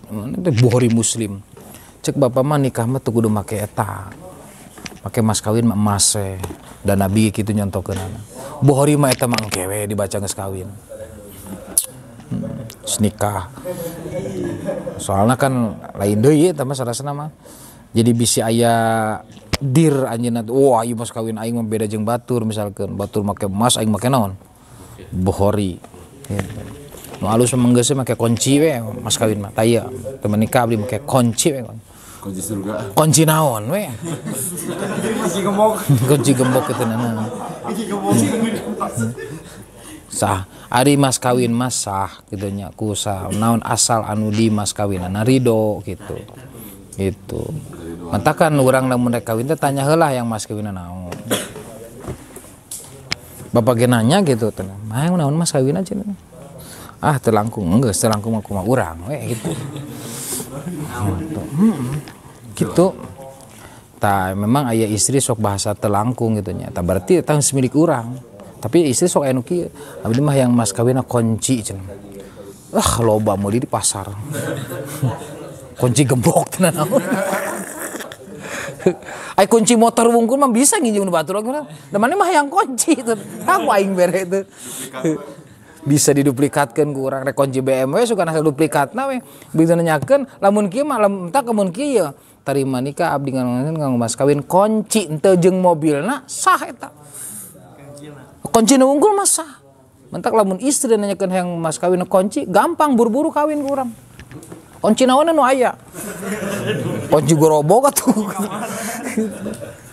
nanti Bukhari Muslim. Cek bapak mah nikah mah teu kudu make eta. Make mas kawin mah emas we. Dan nabi kitu nyontokeunana. Bukhari mah eta mah engke we dibaca geus kawin. Nikah. Soalnya kan lain deui eta mah sarasana mah. Jadi bisi aya dir anjeunna, wah ieu mas kawin aing mah beda jeung batur misalkeun. Batur make emas aing make naon? Bukhari. Gitu. Nu alus mah geus make kunci we mas kawin mah. Tah ieu teu menikah abdi make kunci we. Kunci surga. Kunci naon we? Kunci gembok. Kunci gembok kitu naon. Kunci gembok. Sah, ari mas kawin mas sah gitu nya ku sah naon asal anu di mas kawinana ridho gitu. Gitu. Mentakan urang lamun rek kawin teh tanya heula yang mas kawinna naon. Bapak ge nanya gitu teh, mah naon mas kawin aja. Ah teu langkung geus teu langkung mah kumaha urang we gitu. Gitu. Gitu. Tah memang aya istri sok bahasa teu langkung gitu nya. Tah berarti eta geus milik urang. Tapi istri sok aya nu kieu, abdi mah yang mas kawinna kunci cenah. Ah loba meuli di pasar. Kunci gembok tenan naon. Ai kunci motor wungkul mah bisa nginjem nu batur oge. Da maneh mah hayang kunci teu. Tah ku aing bere teu. Bisa diduplikatkeun ku urang rek kunci BMW suka nasa duplikatna we. Begitu nanyakeun lamun kieu mah entak lamun kieu tarima nikah abdi nganggo mas kawin kunci henteu jeung mobilna sah eta. Kuncina unggul mah sah. Mentak lamun istri nanyakeun hayang mas kawin kunci gampang buru-buru kawin ku urang. Kunci naon nu aya. Kunci gerobok atuh.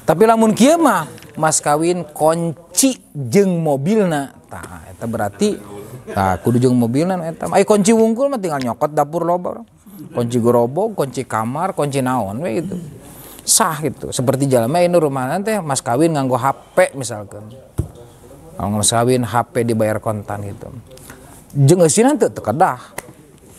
Tapi lamun kieu mah mas kawin kunci jeung mobilna. Tah eta berarti tah kudu jeung mobilna eta. Ai kunci wungkul mah tinggal nyokot dapur loba. Kunci gerobok, kunci kamar, kunci naon we gitu. Sah gitu. Seperti jalma anu rumahna teh mas kawin nganggo HP misalkan. Kalau mas kawin HP dibayar kontan gitu. Jeung eusina teu kedah.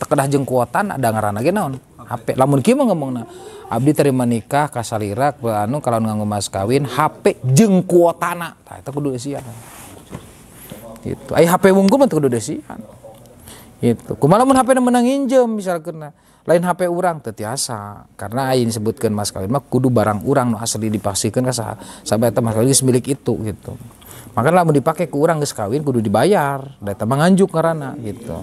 Kedah jeung kuotan ada ngaranna ge naon? HP. Lamun kieu mah ngomongna, abdi terima nikah ka salira anu kalau nganggo mas kawin HP jeung kuotana. Tah eta kudu eusian. Gitu. Ai HP wungkul mah teu kudu eusian. Gitu. Kumaha lamun HP na meunang nginjem misalkeun lain HP urang teu tiasa karena ai disebutkeun mas kawin mah kudu barang urang nu asli dipaksikeun ka saha. Sampai eta mas kawin geus milik itu gitu. Maka lamun dipake ku urang geus kawin kudu dibayar. Da eta mah nganjuk ngaranna gitu.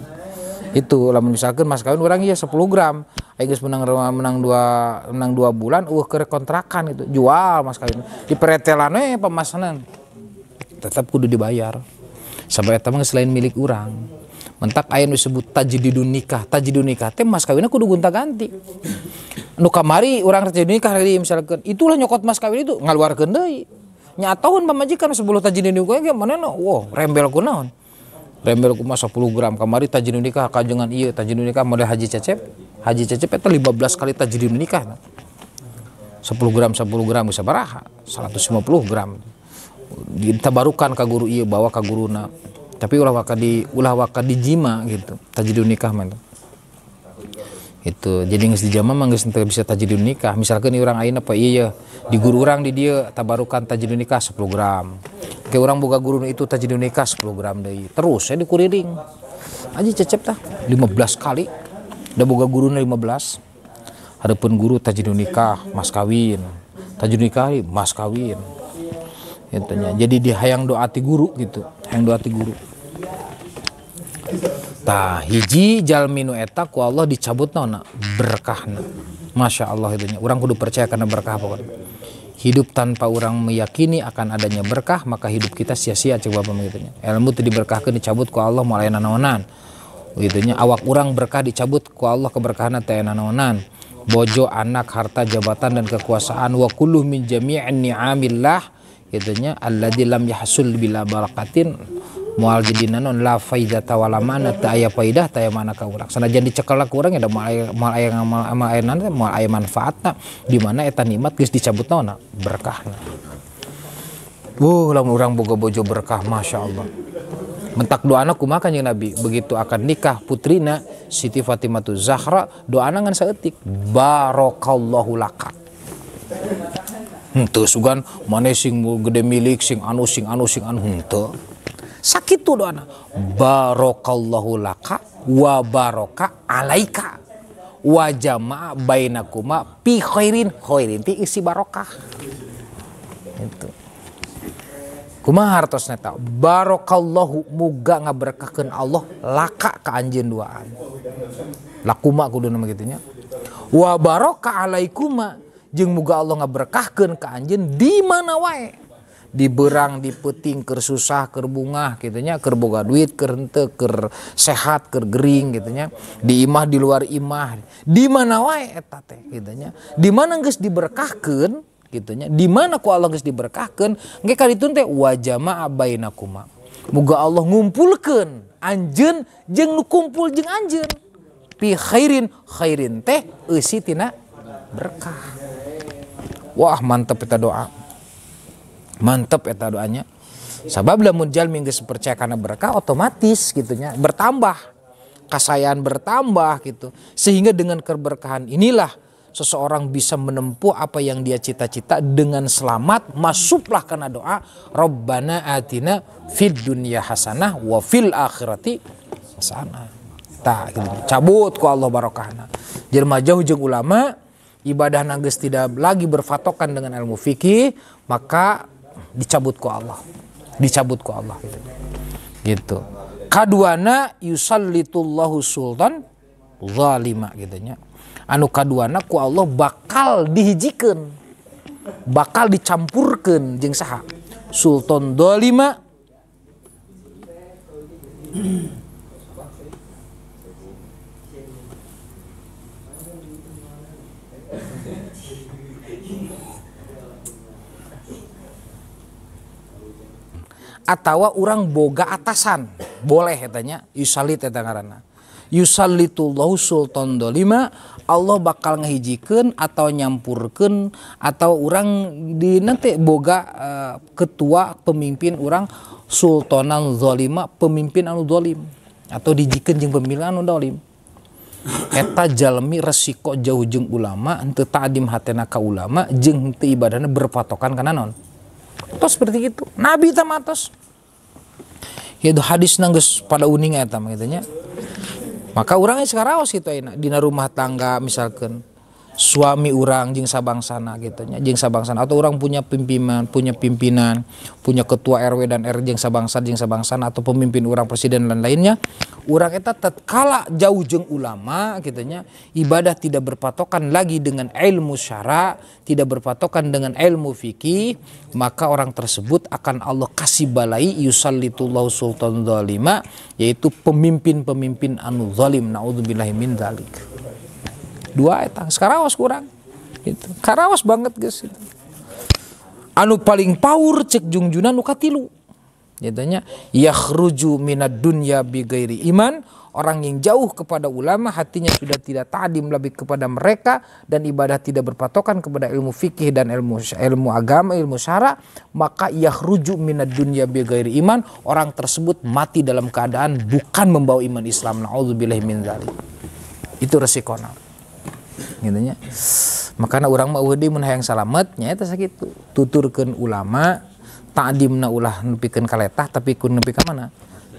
Itu lamun misalkan mas kawin urang ieu 10 gram aing geus menang 2 bulan eueuh keur kontrakan gitu jual mas kawin diperetelan we pemasanan tetap kudu dibayar sabab eta mah selain milik urang mentak aya nu disebut tajdidun nikah. Tajdidun nikah teh mas kawinna kudu gonta-ganti nu kamari urang tajdidun nikah deui misalkan itulah nyokot mas kawin itu ngaluarkeun deui nya tahun pamajikan 10 tajdidun nikah ge manehna wah rembel kunaon. Rembel kumaha 10 gram kamari tajdidun nikah kajengan ieu tajdidun nikah model Haji Cecep. Haji Cecep eta 15 kali tajdidun nikah. 10 gram 10 gram bisa baraha 150 gram. Ditabarukan ka guru ieu bawa ka guruna. Tapi ulah waka dijima gitu tajdidun nikah mah. Itu jadi geus dijama mah geus teu bisa tajdidun nikah. Misalkeun urang ayeuna pa ieu di guru urang di dieu tabarukan tajdidun nikah 10 gram. Ke urang boga guru itu tajdidun nikah 10 gram deui. Terus saya dikuriling. Aji Cecep tah 15 kali. Da boga guruna 15. Hareupeun guru tajdidun nikah mas kawin. Tajdidun nikah mas kawin. Gitu nya. Jadi dihayang doa ti guru gitu. Hayang doa ti guru. Tah hiji jalmi nu eta ku Allah dicabut naonna berkahna. Masya Allah itu nya. Urang kudu percaya karena berkah pokoknya. Hidup tanpa orang meyakini akan adanya berkah maka hidup kita sia-sia coba apa gitu nya. Ilmu teu diberkahkeun dicabut ku Allah moal aya nanaonan. Gitu nya awak urang berkah dicabut ku Allah keberkahanna teh aya nanaonan. Bojo, anak, harta, jabatan dan kekuasaan wa kullu min jami'in ni'amillah gitu nya alladzi lam yahsul bila barakatin moal jadi naon la faidata wala mana teu aya faidah teu aya mana ka urang. Sanajan dicekel ku urang ya moal aya ngamal aya naon moal aya manfaatna di mana eta nikmat geus dicabut naonna berkahna. Wuh lamun urang boga bojo berkah masyaallah. Mentak doana kumaha kanjeng Nabi begitu akan nikah putrina Siti Fatimah Zahra doana ngan saeutik barakallahu laka. Henteu sugan mane sing gede milik sing anu sing anu sing anu henteu. Sakitu doana barakallahu laka wa baraka alaika wa jama'a bainakuma fi khairin khairin ti isi barokah. Itu. Kumaha hartosna eta? Barakallahu muga ngaberkahkeun Allah laka ka anjeun duaan. Lakuma kuduna mah kitu nya. Wa baraka alaikuma jeung muga Allah ngaberkahkeun ka anjeun di mana wae. Di berang, di peuting, keur susah, keur bungah gitu nya, keur boga duit, keur henteu, keur sehat, keur gering gitu nya. Di imah, di luar imah, di mana wae eta teh gitu nya. Di mana geus diberkahkeun gitu nya. Di mana ku Allah geus diberkahkeun, engke kaditun teh wa jama'a bainakuma. Muga Allah ngumpulkeun anjeun jeung nu kumpul jeung anjeun. Pi khairin, khairin teh eusi tina berkah. Wah, mantep eta doa. Mantep eta doanya. Sabab lamun jalmi geus percaya kana berkah otomatis gitu nya bertambah. Kasayaan bertambah gitu. Sehingga dengan keberkahan inilah seseorang bisa menempuh apa yang dia cita-cita dengan selamat. Masuklah karena doa Rabbana atina fid dunya hasanah wa fil akhirati hasanah. Tah gitu. Cabut ku Allah barokahna. Jelema jauh jeung ulama ibadah geus tidak lagi berfatokan dengan ilmu fikih, maka dicabut ku Allah. Dicabut ku Allah gitu. Gitu. Kaduana yusallitullahu sultan zalima gitu nya. Anu kaduana ku Allah bakal dihijikeun. Bakal dicampurkeun jeung saha? Sultan zalima. Atawa urang boga atasan boleh etanya yusalit eta ngaranna yusallitullahu sultan dolima Allah bakal ngahijikeun atau nyampurkeun atau urang di nanti boga ketua pemimpin urang sultanan zalima pemimpin anu zalim atau dijikeun jeung pemimpin anu zalim eta jalmi resiko jauh jeung ulama henteu ta'dim hatena ka ulama jeung henteu ibadahna berpatokan kana naon. Tos seperti itu. Nabi teh matos. Itu hadis nanggeus pada uning eta mah kitu nya. Maka urang geus karaos kitu ayeuna dina rumah tangga misalkan suami urang jeung sabangsana kitu nya, jeung sabangsana atau urang punya pimpinan, punya ketua RW dan R jeung sabangsana atau pemimpin urang presiden dan lainnya. Urang eta tatkala jauh jeung ulama kitu nya, ibadah tidak berpatokan lagi dengan ilmu syara, tidak berpatokan dengan ilmu fikih, maka orang tersebut akan Allah kasih balai yusallitullahu sultan zalima, yaitu pemimpin-pemimpin anu zalim, naudzubillahi min dzalik. Dua eta karaos kurang gitu. Karaos banget guys gitu. Anu paling power cek jungjunan nu katilu. Nyatanya yakhruju minad dunya bighairi iman, orang yang jauh kepada ulama hatinya sudah tidak ta'dim lebih kepada mereka dan ibadah tidak berpatokan kepada ilmu fikih dan ilmu agama, ilmu syara, maka yakhruju minad dunya bighairi iman, orang tersebut mati dalam keadaan bukan membawa iman Islam, naudzubillahi min dzalik. Itu resikona. Gitu nya. Makana urang mah eueuh deui mun hayang salamet nya eta sakitu. Tuturkeun ulama ta'dimna ulah nepikeun ka letah tapi kun nepi ka mana?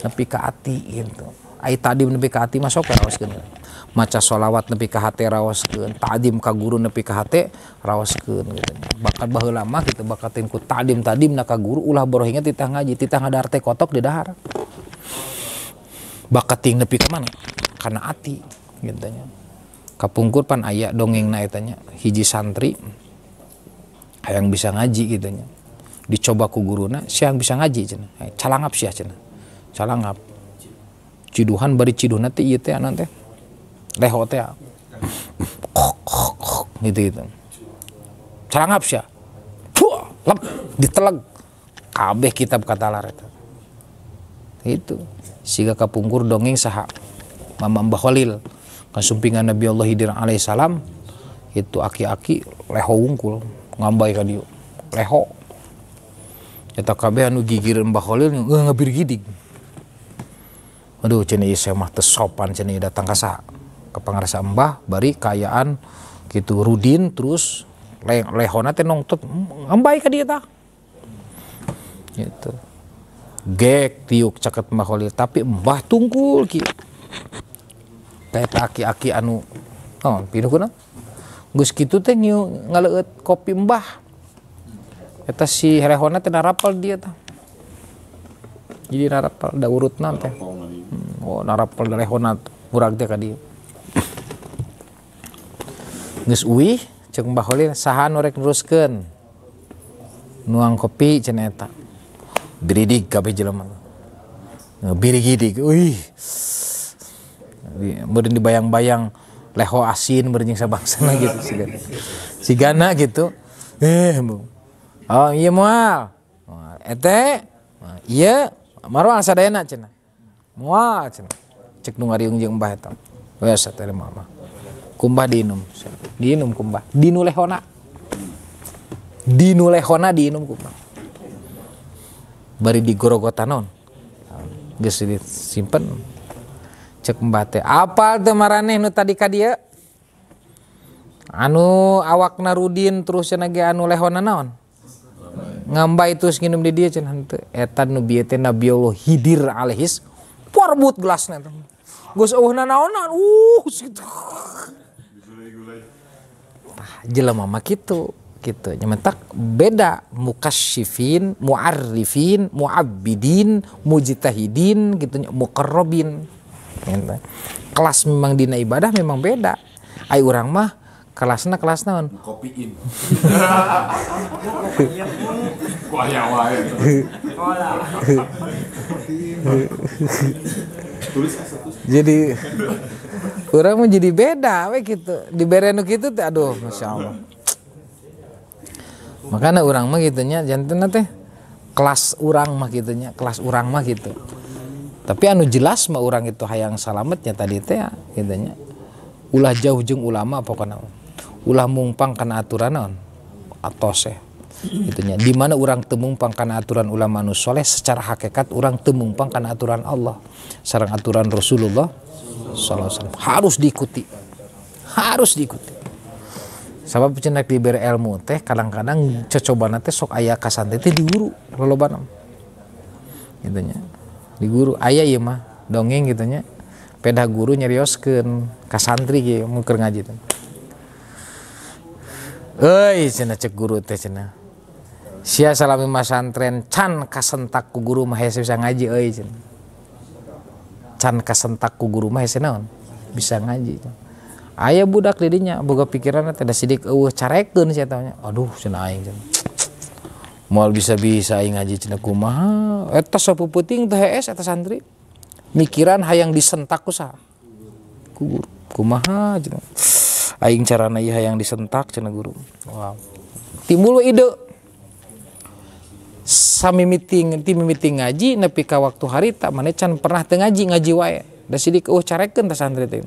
Nepi ka ati gitu. Ai ta'dim nepi ka ati mah sok raoskeun. Maca sholawat nepi ka hate raoskeun, ta'dim ka guru nepi ka hate raoskeun gitu. Bakat baheula mah kitu bakatin ku ta'dim-ta'dimna ka guru ulah borohinga titah ngaji, titah ngadahar teh kotok di dahar. Bakating nepi ka mana? Kana ati gitu nya. Kapungkur pan aya dongengna eta nya, hiji santri hayang bisa ngaji gitu nya. Dicoba ku guruna, siang bisa ngaji cenah. Calangap sia cenah. Calangap. Ciduhan bari ciduhna teh ieu teh anu teh. Leho teh. Gitu gitu. Calangap sia. Puh, lep diteleg. Kabeh kitab katalar eta. Itu. Siga kapungkur dongeng saha? Mama Mbah Khalil. Kasumpingan Nabi Allah Khidir alaihissalam itu aki-aki leho wungkul ngambai ka dieu leho eta kabeh anu gigir Mbah Khalil ngabirgidig aduh cenah ieu mah teu sopan cenah datang ka saha ka pangarsa Mbah bari kaayaan kitu rudin terus lehona teh nongtot ngambai ka dieu tah gitu gek tiuk caket Mbah Khalil tapi Mbah tungkul kieu kayak aki-aki anu oh pinuh kuna geus kitu teh ngaleueut kopi mbah eta si herehona teh narapal dia tah jadi narapal da urutna teh oh narapal da rehona murag teh ka dieu geus uih ceuk Mbah Khalil saha nu rek neruskeun nuang kopi cenah eta biridig kabeh jelema birigidig uih meureun dibayang-bayang leho asin meureun jeung sabangsana gitu sigana gitu oh iya moal ete iya marwal sadayana cenah moal cenah cek nu ngariung jeung mbah eta geus teh mah kumbah diinum diinum kumbah dinu lehona diinum kumbah bari digorogotan naon geus disimpen cek mbah teh apal teu maraneh nu tadi ka dieu anu awakna rudin terus cenah ge anu lehona naon ngambai terus nginum di dieu cenah henteu eta nu bieu teh Nabi Allah Khidir alaihis porbut gelasna teh geus eueuhna naonan gitu tah jelema mah kitu Gitu. Nyementak beda mukasyifin, mu'arrifin, mu'abbidin, mujtahidin gitu, muqarrabin. Gitu. Kelas memang dina ibadah memang beda. Ai urang mah kelasna kelas naon? Kopiin. Wah ya wae. Jadi urang mah jadi beda we gitu. Dibere nu kitu teh aduh masyaallah. Makanya urang mah gitunya jantenna teh kelas urang mah gitunya, kelas urang mah gitu. Tapi anu jelas mah urang itu hayang salametnya tadi teh ya gitunya. Ulah jauh jeung ulama pokona. Ulah mungpang kana aturan naon atos ya. Gitunya. Di mana urang teu mungpang kana aturan ulama nu soleh secara hakikat urang teu mungpang kana aturan Allah sareng aturan Rasulullah sallallahu alaihi wasallam. Harus diikuti. Harus diikuti. Sabab cenah dibere ilmu teh kadang-kadang cocobana teh sok aya ka santri teh di guru lolobana. Gitu nya. Di guru aya ieu mah dongeng gitu nya. Pedah guru nyerioskeun ka santri kieu mun keur ngaji teh. Euy cenah cek guru teh cenah. Sia salami masantren can kasentak ku guru mah hese bisa ngaji euy cenah. Can kasentak ku guru mah hese naon? Bisa ngaji. Aya budak didinya boga pikiranna teh da sidik eueuh carekeun sia teh nya. Aduh cenah aing cenah. Moal bisa-bisa aing ngaji cenah kumaha. Eta sapeupeting teh hees eta santri. Mikiran hayang disentak ku saha? Ku guru. Kumaha cenah. Aing carana ieu hayang disentak cenah guru. Wow. Timbul ide. Sami meeting, ti mimiti ngaji nepi ka waktu harita maneh can pernah teu ngaji, ngaji wae. Da sidik eueuh carekeun teh santri teh.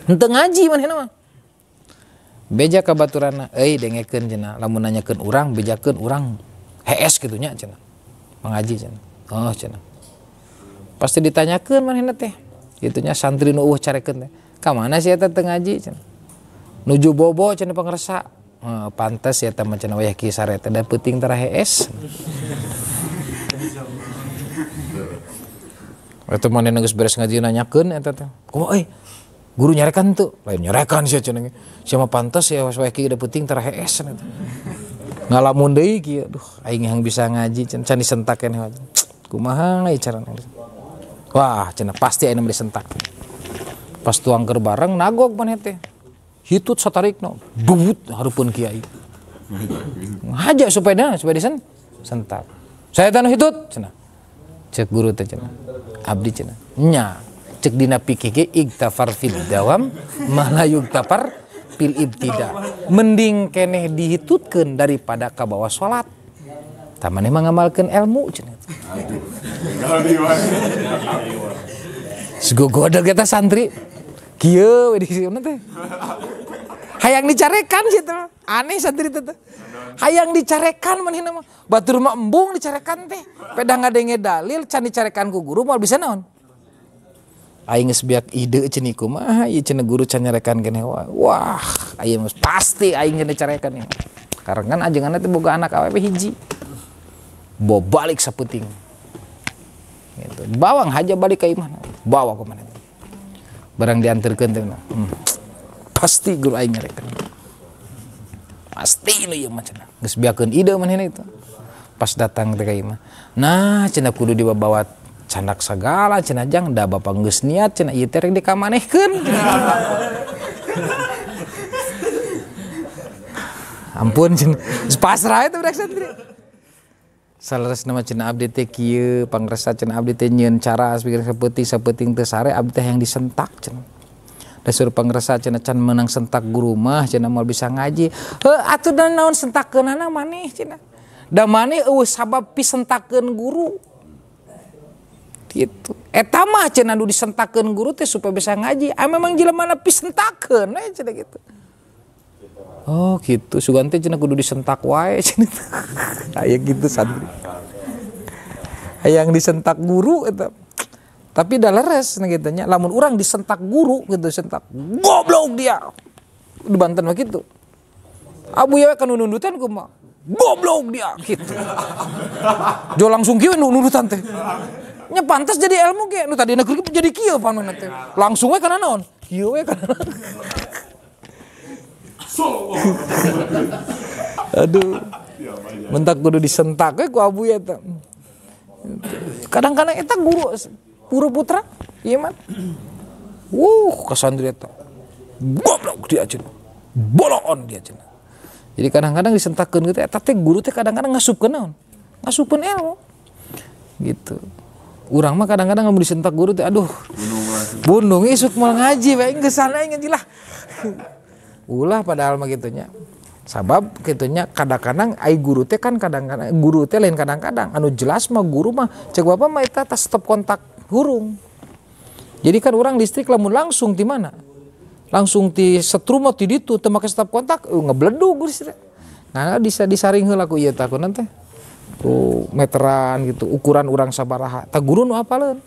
Henteu ngaji manehna mah. Beja ka baturana, euy dengekeun cenah, lamun nanyakeun urang bejakeun urang hees kitu nya cenah. Mangaji cenah. Oh cenah. Pasti ditanyakeun manehna teh. Kitu nya santri nu eueuh carekeun teh. Ka mana sia eta teu ngaji cenah. Nuju bobo cenah pangersa. Pantes ya eta mah cenah wayah kieu sare teh da peuting tara hees. Eta manehna geus beres ngaji nanyakeun eta teh. Kumaha euy? Guru nyarekan tuh, lain nyarekan sia cenah. Sia mah pantes ya wayah kieu da peuting tara hees cenah. Ngalamun deui kieu, aduh aing yang bisa ngaji cenah can disentak keneh. Kumaha ieu carana? Wah, cenah pasti ayeuna mah disentak. Pas tuang keur bareng nagog maneh teh. Hitut satarikna, bubut hareupeun kiai. Ngaja supaya supaya disentak. Saya tanu hitut cenah. Cek guru teh cenah. Abdi cenah. Nya. Cek dina pikir ge igtafar fil dawam ma la yugtafar fil ibtida. Mending keneh dihitutkeun daripada kabawa salat. Tah maneh mah ngamalkeun ilmu cenah. Segogodeg eta santri. Kieu we di sieuna teh. Hayang dicarekan sih teh. Aneh santri teh. Hayang dicarekan manehna mah. Batur mah embung dicarekan teh. Pedah ngadenge dalil can dicarekan ku guru moal bisa naon. Aing geus biak ide cenah kumaha ieu cenah guru can nyarekan keneh wae. Wah, aing geus pasti aing cenah dicarekan ieu. Karena kan ajenganna teh boga anak awewe hiji. Bawa balik sapeuting. Gitu. Bawang haja balik ka imah. Bawa ka mana. Barang diantarkeun teh. Pasti guru aing nyarekan. Pasti nu ieu mah cenah. Geus biakeun ide manehna itu. Pas datang teh ka imah. Nah, cenah kudu dibawa candak sagala cenah jang da bapak geus niat cenah ieu teh rek dikamanehkeun. Ampun cenah. Pasrah eta budak santri. Saleresna mah cenah abdi teh kieu pangresa cenah abdi teh nyieun cara pikir sapeuting sapeuting teu sare abdi teh yang disentak cenah. Da suruh pangresa cenah can meunang sentak guru mah cenah moal bisa ngaji. Heuh atuh da naon sentakeunana maneh cenah. Da maneh eueuh sabab pisentakeun guru. Gitu. Eta mah cenah nu disentakeun guru teh supaya bisa ngaji. Ah memang jelema na pisentakeun we cenah gitu. Oh gitu, sugan teh cenah kudu disentak wae cenah. Aya gitu santri. Hayang disentak guru eta. Tapi da leres cenah kitu nya, lamun urang disentak guru gitu, sentak goblok dia. Di Banten mah kitu. Abu ya kan nundutan kumaha? Goblok dia gitu. Jo langsung kieu nundutan teh. Nya pantas jadi ilmu ge, nu tadina keur jadi kieu panonna teh. Langsung we kana naon? Kieu we kana. Aduh. Mentak kudu disentak we ku abu eta. Kadang-kadang eta guru putra ieu mah. Ka santri eta. Goblok dia cenah. Boloon dia cenah. Jadi kadang-kadang disentakeun gitu eta teh guru teh kadang-kadang ngasupkeun naon? Ngasupkeun ilmu. Gitu. Urang mah kadang-kadang lamun disentak guru teh aduh. Bundung isuk moal ngaji bae geus sana ngaji lah. Ulah padahal mah gitunya. Sabab gitunya kadang-kadang ai guru teh kan kadang-kadang guru teh lain kadang-kadang anu jelas mah guru mah cek bapak mah eta tas stop kontak hurung. Jadi kan orang listrik lamun langsung di mana? Langsung ti setrum ti ditu teu make stop kontak ngebledug listrik. Nah bisa disaring heula ku ieu tah kunaon teh? Ku meteran gitu ukuran urang sabaraha. Tah guru nu apaleun.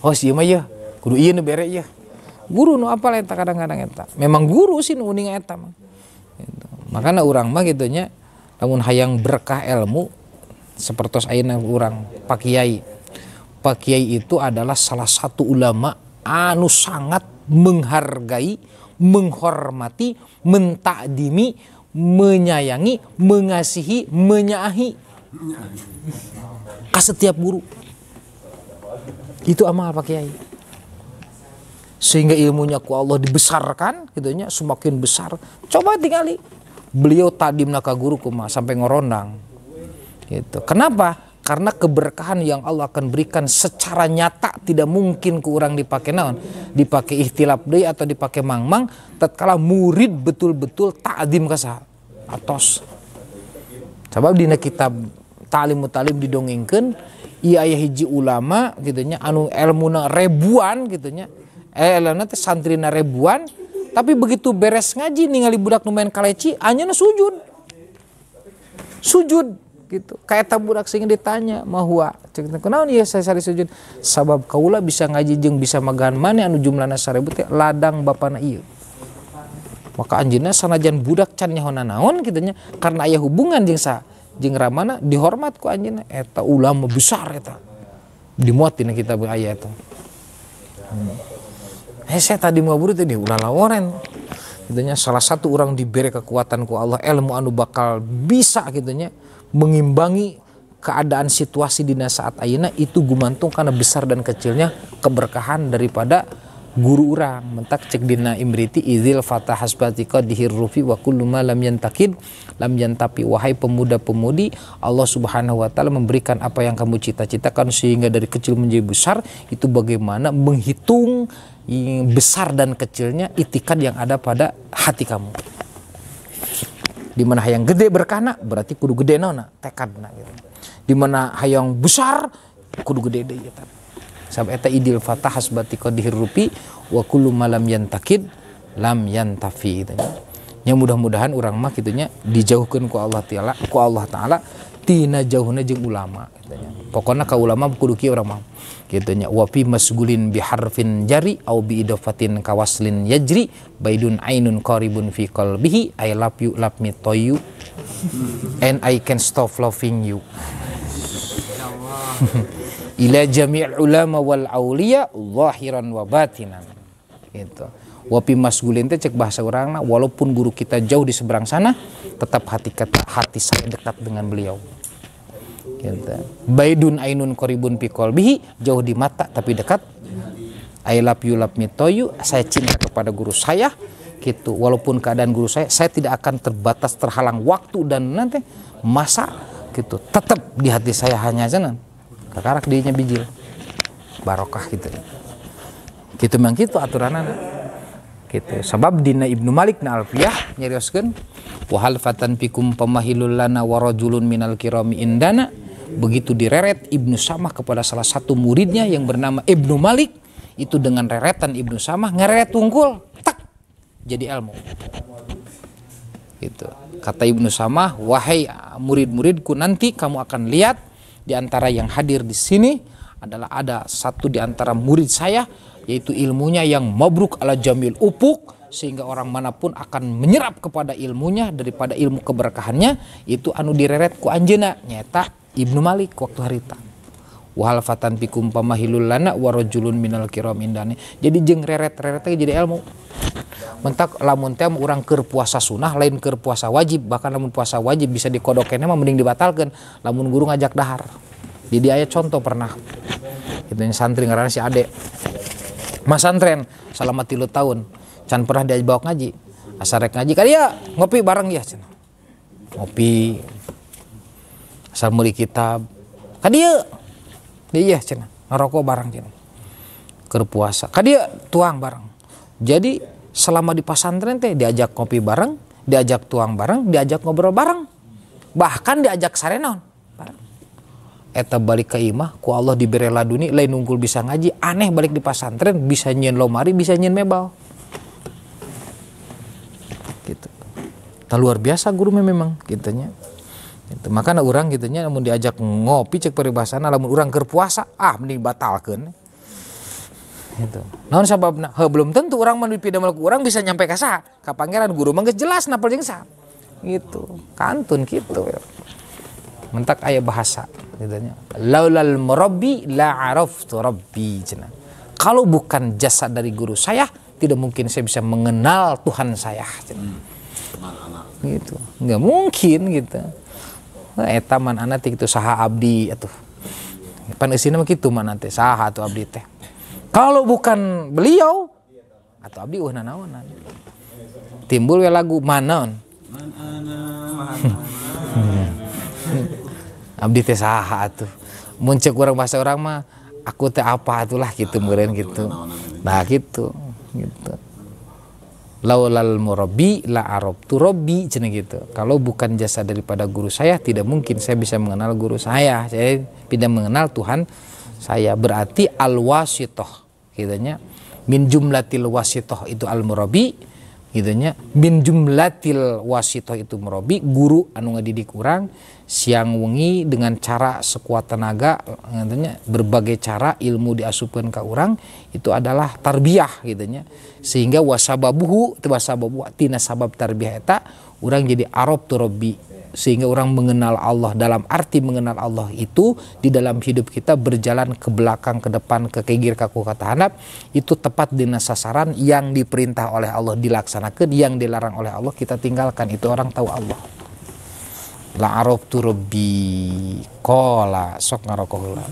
Oh si ieu mah yeuh kudu ieu nu bere ieu. Guru nu apal eta kadang-kadang eta. Memang guru sih nu uning eta mah. Gitu. Makana urang mah gitu nya lamun hayang berkah ilmu sapertos ayeuna urang Pak Kiai. Pak Kiai itu adalah salah satu ulama anu sangat menghargai, menghormati, mentakdimi, menyayangi, mengasihi, menyaahi ka setiap guru. Itu amal Pak Kiai. Sehingga ilmunya ku Allah dibesarkan gitu nya, semakin besar. Coba tingali beliau tadimna ka guru kumaha sampai ngorondang. Gitu. Kenapa? Karena keberkahan yang Allah akan berikan secara nyata tidak mungkin ku urang dipake naon, dipake ikhtilaf deui atau dipake mangmang tatkala murid betul-betul ta'zim ka saha atos. Sabab dina kitab Ta'lim Ta'lim didongengkeun ieu aya hiji ulama gitu nya anu elmuna ribuan gitu nya. Elmuna teh santrina ribuan tapi begitu beres ngaji ningali budak nu main kaleci anjeunna sujud. Sujud gitu. Kayak eta budak sing ditanya mahua cek teh kunaon ieu saya sari sujud sabab kaula bisa ngaji jeung bisa magahan maneh anu jumlahna 1000 teh ladang bapana ieu. Maka anjeunna sanajan budak can nyaho naon kitu nya karena aya hubungan jeung sa jeung ramana dihormat ku anjeunna eta ulama besar eta. Dimuat dina kitab aya eta. Saya tadi mau buru tadi ulah laworen. Gitunya salah satu orang diberi kekuatan ku Allah ilmu anu bakal bisa gitunya mengimbangi keadaan situasi dina saat ayeuna itu gumantung karena besar dan kecilnya keberkahan daripada guru urang. Mentak cek dina imriti idzil fatah hasbati qadhir rufi wa kullu ma lam yantakid lam yantapi. Wahai pemuda-pemudi, Allah Subhanahu wa taala memberikan apa yang kamu cita-citakan sehingga dari kecil menjadi besar. Itu bagaimana menghitung besar dan kecilnya itikad yang ada pada hati kamu. Di mana hayang gede berkahna berarti kudu gede naonna tekadna gitu. Di mana hayang besar kudu gede deui eta. Sabab eta idil fatah hasbati qadhir rupi wa kullu ma lam yantakid lam yantafi gitu nya. Nya mudah-mudahan urang mah kitu nya dijauhkeun ku Allah Taala, ku Allah Taala tina jauhna jeung ulama gitu nya. Pokona ka ulama kudu kieu urang mah kitu nya wa fi masgulin bi harfin jari au bi idafatin kawaslin yajri baidun ainun qaribun fi qalbihi I love you love me to you and I can stop loving you. Ila jami'il ulama wal auliya zahiran wa batinan gitu. Wa fi masgulin teh cek bahasa urangna walaupun guru kita jauh di seberang sana tetap hati saya dekat dengan beliau. Gitu. Baidun ainun qaribun fi qalbihi jauh di mata tapi dekat. I love you love me to you, saya cinta kepada guru saya gitu. Walaupun keadaan guru saya tidak akan terbatas terhalang waktu dan nanti masa gitu. Tetap di hati saya hanya cenah. Kakarak dinya bijil. Barokah gitu. Gitu memang gitu aturanana. Gitu. Sebab dina Ibnu Malik na Alfiyah nyarioskeun wahal fatan pikum pamahilul lana wa rajulun minal kirami indana. Begitu direret Ibnu Samah kepada salah satu muridnya yang bernama Ibnu Malik, itu dengan reretan Ibnu Samah ngereret tungkul tak jadi ilmu. Gitu. Kata Ibnu Samah, wahai murid-muridku, nanti kamu akan lihat di antara yang hadir di sini adalah ada satu di antara murid saya yaitu ilmunya yang mabruk ala jamil upuk sehingga orang manapun akan menyerap kepada ilmunya daripada ilmu keberkahannya itu anu direret ku anjeunna nyata Ibnu Malik waktu harita. Wahal fatan pikum pamahilul lana wa rajulun minal kiram indane. Jadi jeung reret-reretnya jadi ilmu. Mentak lamun teh urang keur puasa sunah lain keur puasa wajib, bahkan lamun puasa wajib bisa dikodokennya mah mending dibatalkeun lamun guru ngajak dahar. Jadi aya contoh pernah itu yang santri ngaranna si Ade. Masantren selama 3 tahun can pernah dibawa ngaji. Asa rek ngaji ka dia ngopi bareng ya cenah. Ngopi asal meuli kitab. Ka dieu iya cenah ngerokok bareng cenah. Keur puasa ka dieu tuang bareng. Jadi selama di pasantren teh diajak ngopi bareng, diajak tuang bareng, diajak ngobrol bareng, bahkan diajak sarenon bareng. Eta balik ke imah ku Allah dibere laduni lain nungkul bisa ngaji, aneh balik di pasantren bisa nyieun lomari, bisa nyieun mebel. Gitu. Tah luar biasa guru memang gitunya. Gitu. Makana urang gitunya lamun diajak ngopi cek peribahasana lamun urang keur puasa ah mending batalkeun. Gitu. Naon sababna? Heuh belum tentu urang mah dipidamel ku urang bisa nyampe ka saha? Ka pangeran guru mah geus jelas napal jeung saha. Gitu. Kantun kitu. Mentak aya bahasa gitu nya. Laulal murabbi la araftu rabbi cenah. Kalau bukan jasa dari guru saya, tidak mungkin saya bisa mengenal Tuhan saya cenah. Gitu. Nggak mungkin gitu. Nah, eta man ana teh kitu saha abdi atuh. Pan eusina mah kitu man teh saha atuh abdi teh. Kalau bukan beliau atau abdi eueuh nanaonan. Timbul we lagu manaon. Abdi teh saha atuh. Mun ceuk urang bahasa urang mah aku teh apa atulah gitu meureun gitu. Nah gitu gitu. Laulal murabbi la arabtu rabbi cenah gitu. Kalau bukan jasa daripada guru saya tidak mungkin saya bisa mengenal guru saya. Saya tidak mengenal Tuhan saya. Berarti al-wasitoh gitunya. Min jumlatil wasitoh itu al-murabbi gitunya. Min jumlatil wasitoh itu murabbi, guru anu ngadidik urang siang wengi dengan cara sekuat tenaga gitunya, berbagai cara ilmu diasupkeun ka urang itu adalah tarbiyah gitunya. Sehingga wasababuhu teu wasababu tina sabab tarbiyah eta urang jadi arab tu rabbi, sehingga orang mengenal Allah. Dalam arti mengenal Allah itu di dalam hidup kita berjalan ke belakang, ke depan, ke kegir, kaku, ke tahanap, itu tepat dina sasaran yang diperintah oleh Allah dilaksanakan, yang dilarang oleh Allah kita tinggalkan. Itu orang tahu Allah. La arabtu rabbi qala sok ngarokok heula.